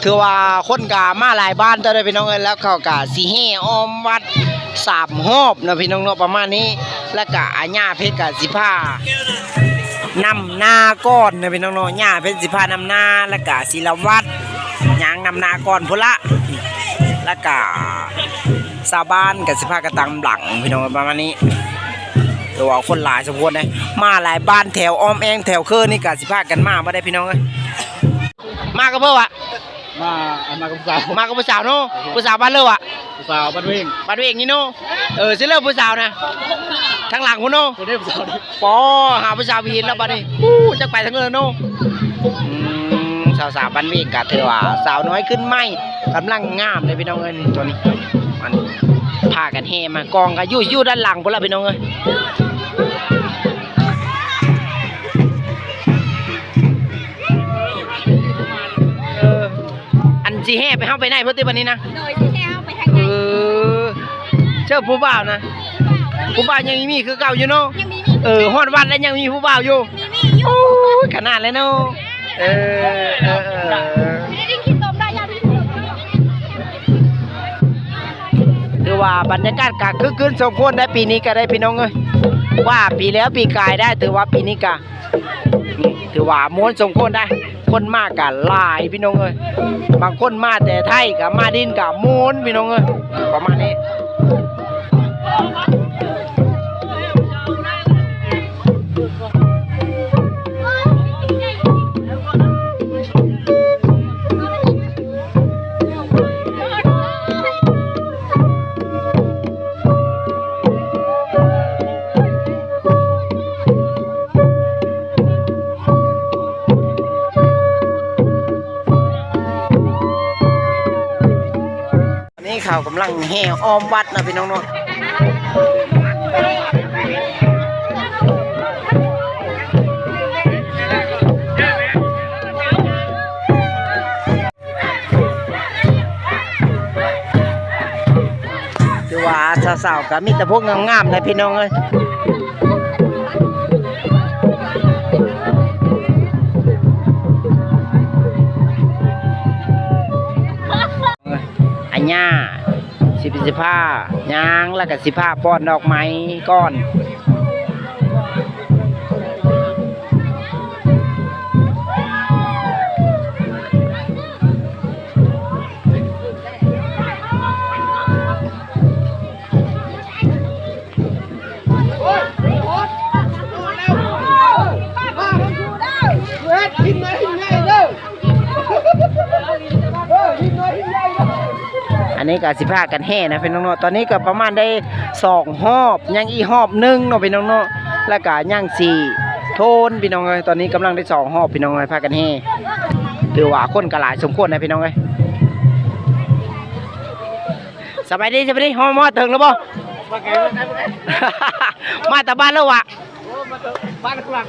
ຖືວ່າຄົນກະມາຫຼາຍບ້ານເຕີບເດ້ພີ່ນ້ອງເອີຍ ແລ້ວເຂົາກະຊິແຫ່ອ້ອມວັດສາມຮອບເນາະພີ່ນ້ອງເນາະ ປະມານນີ້ ແລ້ວກະອາຍ່າເພັດກະຊິພານຳນາກ່ອນເນາະພີ່ນ້ອງເນາະ ຍ່າເພັດຊິພານຳນາ ແລ້ວກະສິລະວັດຍ່າງນຳນາກ່ອນພຸ້ນລະ ແລ້ວກະຊາວບ້ານກະຊິພາກັນຕາມຫຼັງພີ່ນ້ອງ ປະມານນີ້ ແຕ່ວ່າຄົນຫຼາຍສົມຄວນເດ້ ມາຫຼາຍບ້ານແຖວອ້ອມແອ້ງແຖວເຄີນີ້ກະຊິພາກັນມາເບິດເດ້ພີ່ນ້ອງເອີຍ. ມາກັບໃຜວະ? ມາ ມາກັບຜູ້ສາວ ມາກັບຜູ້ສາວເນາະ ຜູ້ສາວບ້ານເລີວະ? ຜູ້ສາວບ້ານເວງ ບ້ານເວງນີ້ເນາະ ເອີ ຊິເລີຜູ້ສາວນະ ທາງຫຼັງພຸ້ນເນາະ ຜູ້ໃດຜູ້ສາວນີ້ ປໍ ຫາຜູ້ສາວບໍ່ເຫັນແລ້ວບັດນີ້ ອູ້ ຈັກໄປທາງເລີເນາະ ອືມ ສາວໆບ້ານເວງກະຖືວ່າສາວນ້ອຍຂຶ້ນໃໝ່ ກຳລັງງາມເດ້ພີ່ນ້ອງເອີຍ ນີ້ ຕົວນີ້ ມັນພາກັນແຫ່ມາ ກອງກະຢູ່ ຢູ່ດ້ານຫຼັງພຸ້ນລະພີ່ນ້ອງເອີຍ. ເອີ ອັນຊິແຫ່ໄປ ເຮົາໄປໄດ້ບໍ່ຕິບັດນີ້ນະ? ໂດຍ ຊິແຫ່ເຮົາໄປທາງໃດ? ເອີ ເຈີຜູ້ບ່າວນະ ຜູ້ບ່າວຍັງມີຄືເກົ່າຢູ່ເນາະ? ຍັງມີ ເອີ ຮອດວັດແລ້ວຍັງມີຜູ້ບ່າວຢູ່? ມີ ມີຢູ່ ໂອ້ຍ ຂະໜາດເລີຍເນາະ ເອີ ເອີ ເອີ ໄດ້ກິນຕົ້ມໄດ້ ຖືວ່າບັນຍາກາດກະຄຶກຄື້ນສົມຄວນໄດ໋ ປີນີ້ກະໄດ້ພີ່ນ້ອງເອີຍ ກວ່າປີແລ້ວປີກາຍໄດ໋ ຖືວ່າປີນີ້ກະ ນີ້ ຖືວ່າມ່ວນສົມຄວນໄດ໋ ຄົນມາກະຫຼາຍພີ່ນ້ອງເອີຍ ບາງຄົນມາແຕ່ໄທກະມາດິນກະມ່ວນພີ່ນ້ອງເອີຍ ປະມານນີ້. ອັນນີ້ເຂົາກຳລັງແຫ່ອ້ອມວັດນະພີ່ນ້ອງເນາະ ຖືວ່າສາວໆກະມີແຕ່ພວກງາມໆເດ້ພີ່ນ້ອງເອີຍ ອາຍ່າ ຊິ ຊິພາຍ່າງ ແລ້ວກະຊິພາປ້ອນດອກໄມ້ກ່ອນ. ອັນນີ້ກະຊິພາກັນແຫ່ນະພີ່ນ້ອງເນາະ ຕອນນີ້ກະປະມານໄດ້ສອງຮອບ ຍັງອີກຮອບໜຶ່ງເນາະພີ່ນ້ອງເນາະ ແລ້ວກະຍັງຊິໂທນພີ່ນ້ອງເອີຍ ຕອນນີ້ກຳລັງໄດ້ສອງຮອບພີ່ນ້ອງເອີຍ ພາກັນແຫ່ ຖືວ່າຄົນກະຫຼາຍສົມຄວນນະພີ່ນ້ອງເອີຍ. ສະບາຍດີ ສະບາຍດີ ຮອດ ຮອດເຖິງແລ້ວບໍ່? ມາແຕ່ບ້ານແລ້ວຫວາ? ໂອ້ ມາແຕ່ບ້ານຂ້າງຫຼັງ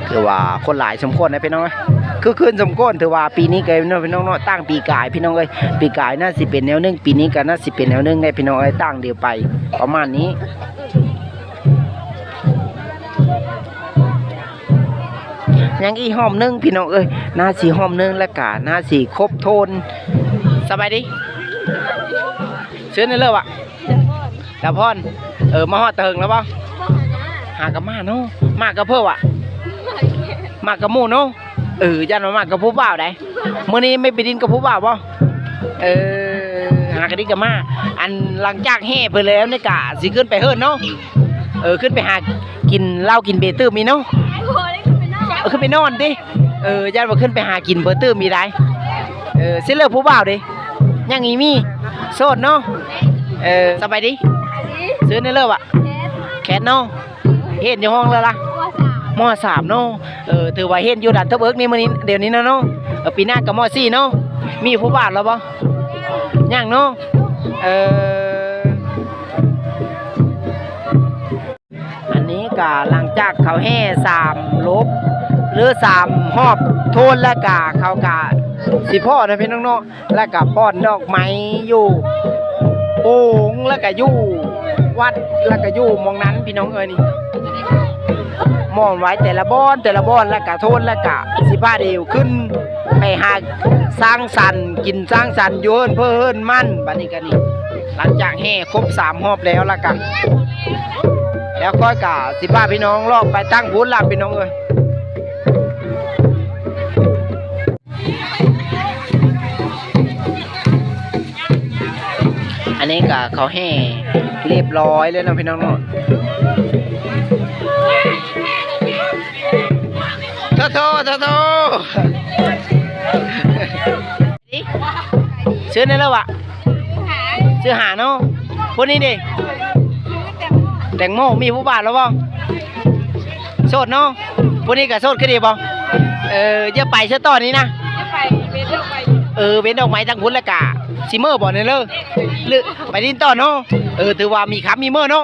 ຖືວ່າຄົນຫຼາຍສົມຄວນນະພີ່ນ້ອງເອີຍ ຄຶກຄື້ນສົມຄວນ ຖືວ່າປີນີ້ກະເນາະພີ່ນ້ອງເນາະ ຕ່າງປີກາຍພີ່ນ້ອງເອີຍ ປີກາຍໜ້າຊິເປັນແນວໜຶ່ງ ປີນີ້ກະໜ້າຊິເປັນແນວໜຶ່ງແດ່ພີ່ນ້ອງເອີຍ ຕ່າງດຽວໄປ ປະມານນີ້. ຍັງອີກຮອບໜຶ່ງພີ່ນ້ອງເອີຍ ໜ້າຊິຮອບໜຶ່ງ ແລ້ວກະໜ້າຊິຄົບໂທນ. ສະບາຍດີ ຊື່ແນວເລີຫວາ? ລາວພອນ ເອີ ມາຮອດແຕ່ເຖິງແລ້ວບໍ່? ຫາກັບມາເນາະ ມາກັບເພິ່ນຫວາ? ມາກັບໝູ່ເນາະ ເອີ ຢ້ານວ່າມາກັບຜູ້ບ່າວໃດ໋ ມື້ນີ້ແມ່ນໄປດິນກັບຜູ້ບ່າວບໍ່? ເອີ ຫາກະດິນກັບມາ ອັນ ຫຼັງຈາກແຫ່ເພິ່ນແລ້ວນີ້ກະຊິຂຶ້ນໄປເຮືອນເນາະ ເອີ ຂຶ້ນໄປຫາກິນເຫຼົ້າກິນເບຕື່ມອີກເນາະ ເອີ ຂຶ້ນໄປນອນຕິ ເອີ ຢ້ານວ່າຂຶ້ນໄປຫາກິນເບີຕື່ມອີກໃດ໋ ເອີ ຊິເລີກຜູ້ບ່າວເດ ຍັງອີມີ ໂສດເນາະ ເອີ ສະບາຍດີ ຊື່ແນວເລີຫວາ? ແຄດເນາະ ຮຽນຢູ່ຫ້ອງເລີລະ? ມໍສາມເນາະ ເອີ ຖືວ່າຮຽນຢູ່ດ່ານທະບເອິກນີ້ມື້ນີ້ ດຽວນີ້ເນາະ ເອີ ປີໜ້າກະມໍສີ່ເນາະ ມີຜູ້ບ່າວແລ້ວບໍ່? ຍັງເນາະ ເອີ ອັນນີ້ກະຫຼັງຈາກເຂົາແຫ່ສາມລົບ ຫຼື ສາມຮອບໂທນແລ້ວກະ ເຂົາກະຊິພໍ້ນະພີ່ນ້ອງເນາະ ແລ້ວກະປ້ອນດອກໄມ້ຢູ່ໂອ່ງ ແລ້ວກະຢູ່ວັດ ແລ້ວກະຢູ່ໝ່ອງນັ້ນພີ່ນ້ອງເອີຍນີ້. ໝໍ້ໄວ້ແຕ່ລະບ່ອນ ແຕ່ລະບ່ອນ ແລ້ວກະໂທນ ແລ້ວກະຊິພາເດວຂຶ້ນໄປຫາສັງສັນ ກິນສັງສັນຢູ່ເຮືອນເພີເຮືອນມັນ. ບັດນີ້ກະນີ້ ຫຼັງຈາກແຫ່ຄົບສາມຮອບແລ້ວ ແລ້ວກະ ແລ້ວຂ້ອຍກະຊິພາພີ່ນ້ອງເລາະໄປທາງພຸ້ນລະ ພີ່ນ້ອງເອີຍ. ອັນນີ້ກະເຂົາແຫ່ຮຽບຮ້ອຍແລ້ວເນາະ ພີ່ນ້ອງເນາະ. ໂທໂທ ໂທໂທ ຊື້ແນ່ເລີຫວາ? ຊື້ຫ້າເນາະ. ຜູ້ນີ້ເດ? ແຕງໂມ. ມີຜູ້ບ່າວແລ້ວບໍ່? ໂສດເນາະ. ຜູ້ນີ້ກະໂສດຄືເດບໍ່? ເອີ ຈະໄປຊະຕອນນີ້ນະ? ຈະໄປເວັນດອກໄມ້. ເອີ ເວັນດອກໄມ້ທາງພຸ້ນ ແລ້ວກະຊິເມືອບໍ່ແນ່ເລີ ຫຼືໄປດິນຕໍ່ເນາະ? ເອີ ຖືວ່າມີຄຳມີເມືອເນາະ.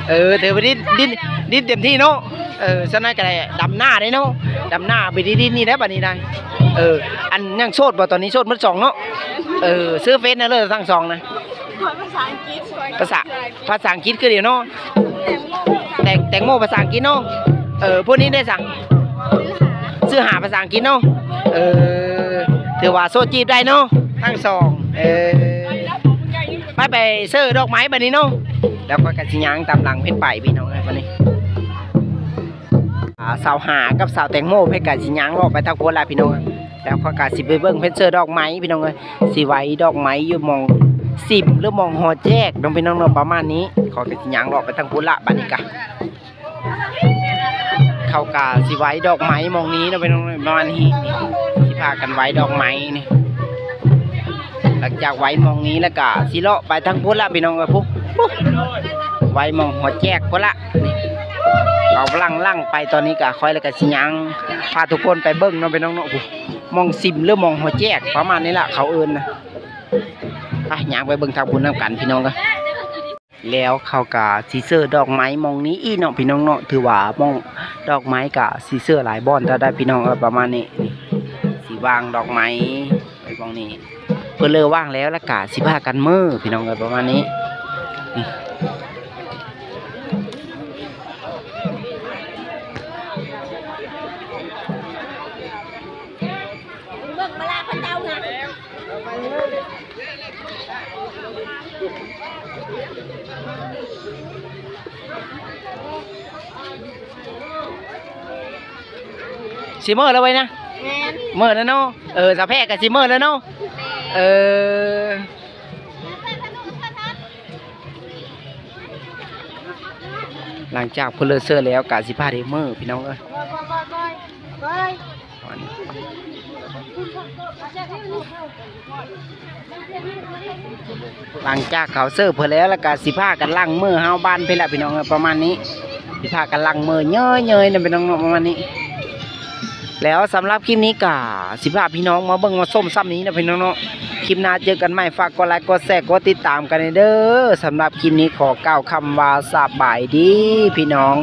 ເອີ ຖືວ່າດິນ ດິນ ດິນເຕັມທີ່ເນາະ. ເອີ ຊັ້ນນັ້ນກະໄດ້ດຳນາເດ້ເນາະ ດຳນາໄປດິນນີ້ແຫຼະບັດນີ້ນະ. ເອີ ອັນຍັງໂສດບໍ່? ຕອນນີ້ໂສດໝົດສອງເນາະ. ເອີ ຊື້ເຟສແນ່ເລີທັງສອງນະ? ພາສາອັງກິດ. ພາສາ ພາສາອັງກິດຄືເດເນາະ. ແຕງ ແຕງໂມພາສາອັງກິດເນາະ. ເອີ ພວກນີ້ເດຊະ? ຊື້ຫ້າພາສາອັງກິດເນາະ. ເອີ ຖືວ່າໂສດຈີບໄດ້ເນາະ ທັງສອງ. ເອີ ໄປ ໄປເຊີດອກໄມ້ບັດນີ້ເນາະ. ແລ້ວຂ້ອຍກະຊິຍ່າງຕາມຫຼັງເພິ່ນໄປ ພີ່ນ້ອງເອີຍ ບັດນີ້. ອ່າ ສາວຫາກັບສາວແຕງໂມເພິ່ນກະຊິຍ່າງເລາະໄປທາງພຸ້ນລະ ພີ່ນ້ອງ. ແລ້ວຂ້ອຍກະຊິໄປເບິ່ງເພິ່ນເຊີດອກໄມ້ ພີ່ນ້ອງເອີຍ ຊິໄຫວ້ດອກໄມ້ຢູ່ໝ່ອງສິມ ຫຼືໝ່ອງຫໍແຈກເນາະ ພີ່ນ້ອງເນາະ ປະມານນີ້. ຂ້ອຍກະຊິຍ່າງເລາະໄປທາງພຸ້ນລະບັດນີ້ກະ ເຂົາກະຊິໄຫວ້ດອກໄມ້ໝ່ອງນີ້ເນາະ ພີ່ນ້ອງເນາະ ປະມານນີ້. ຊິພາກັນໄຫວ້ດອກໄມ້ນີ້. ຫຼັງຈາກໄຫວ້ໝ່ອງນີ້ແລ້ວກະຊິເລາະໄປທາງພຸ້ນລະ ພີ່ນ້ອງເອີຍ ພຸ້ນ ພຸ້ນ ໄຫວ້ໝ່ອງຫົວແຈກພຸ້ນລະ. ເຮົາຫຼັ່ງ ຫຼັ່ງໄປຕອນນີ້ກະ ຂ້ອຍລະກະຊິຍ່າງພາທຸກຄົນໄປເບິ່ງເນາະ ພີ່ນ້ອງເນາະ ພຸ້ນ ໝ່ອງສິມ ຫຼືໝ່ອງຫົວແຈກ ປະມານນີ້ລະເຂົາເອີ້ນນະ. ໄປ ຍ່າງໄປເບິ່ງທາງພຸ້ນນຳກັນ ພີ່ນ້ອງເອີຍ. ແລ້ວເຂົາກະຊິເຊີດອກໄມ້ໝ່ອງນີ້ອີກເນາະ ພີ່ນ້ອງເນາະ. ຖືວ່າໝ່ອງດອກໄມ້ກະຊິເຊີຫຼາຍບ່ອນເທົ່າໃດ ພີ່ນ້ອງເອີຍ ປະມານນີ້. ນີ້ ຊິວາງດອກໄມ້ໄວ້ໝ່ອງນີ້ ເພິ່ນເລີວາງແລ້ວ ແລ້ວກະຊິພາກັນເມືອ ພີ່ນ້ອງເອີຍ ປະມານນີ້. ນີ້ ເບິ່ງມາລາເຂົາເຈົ້ານະ. ຊິເມືອແລ້ວໄວນະ? ແມ່ນ ເມືອແລ້ວເນາະ. ເອີ ສາວແພກະຊິເມືອແລ້ວເນາະ. ເອີ ຫຼັງຈາກເພິ່ນເລີເຊີແລ້ວກະຊິພາໄດ້ເມືອ ພີ່ນ້ອງເອີຍ. ຫຼັງຈາກເຂົາເຊີເພິ່ນແລ້ວ ແລ້ວກະຊິພາກັນຫຼັ່ງເມືອເຮົາບ້ານເພິ່ນລະ ພີ່ນ້ອງເອີຍ ປະມານນີ້. ຊິພາກັນຫຼັ່ງເມືອເຍີ້ຍໆນະ ພີ່ນ້ອງເນາະ ປະມານນີ້. ແລ້ວສຳລັບຄລິບນີ້ກະຊິພາພີ່ນ້ອງມາເບິ່ງມາຊົມສ່ຳນີ້ນະ ພີ່ນ້ອງເນາະ. ຄລິບໜ້າເຈີກັນໃໝ່ ຝາກກົດໄລ ກົດແຊ ກົດຕິດຕາມກັນແດ່ເດີ. ສຳລັບຄລິບນີ້ຂໍກ່າວຄຳວ່າສະບາຍດີ ພີ່ນ້ອງ.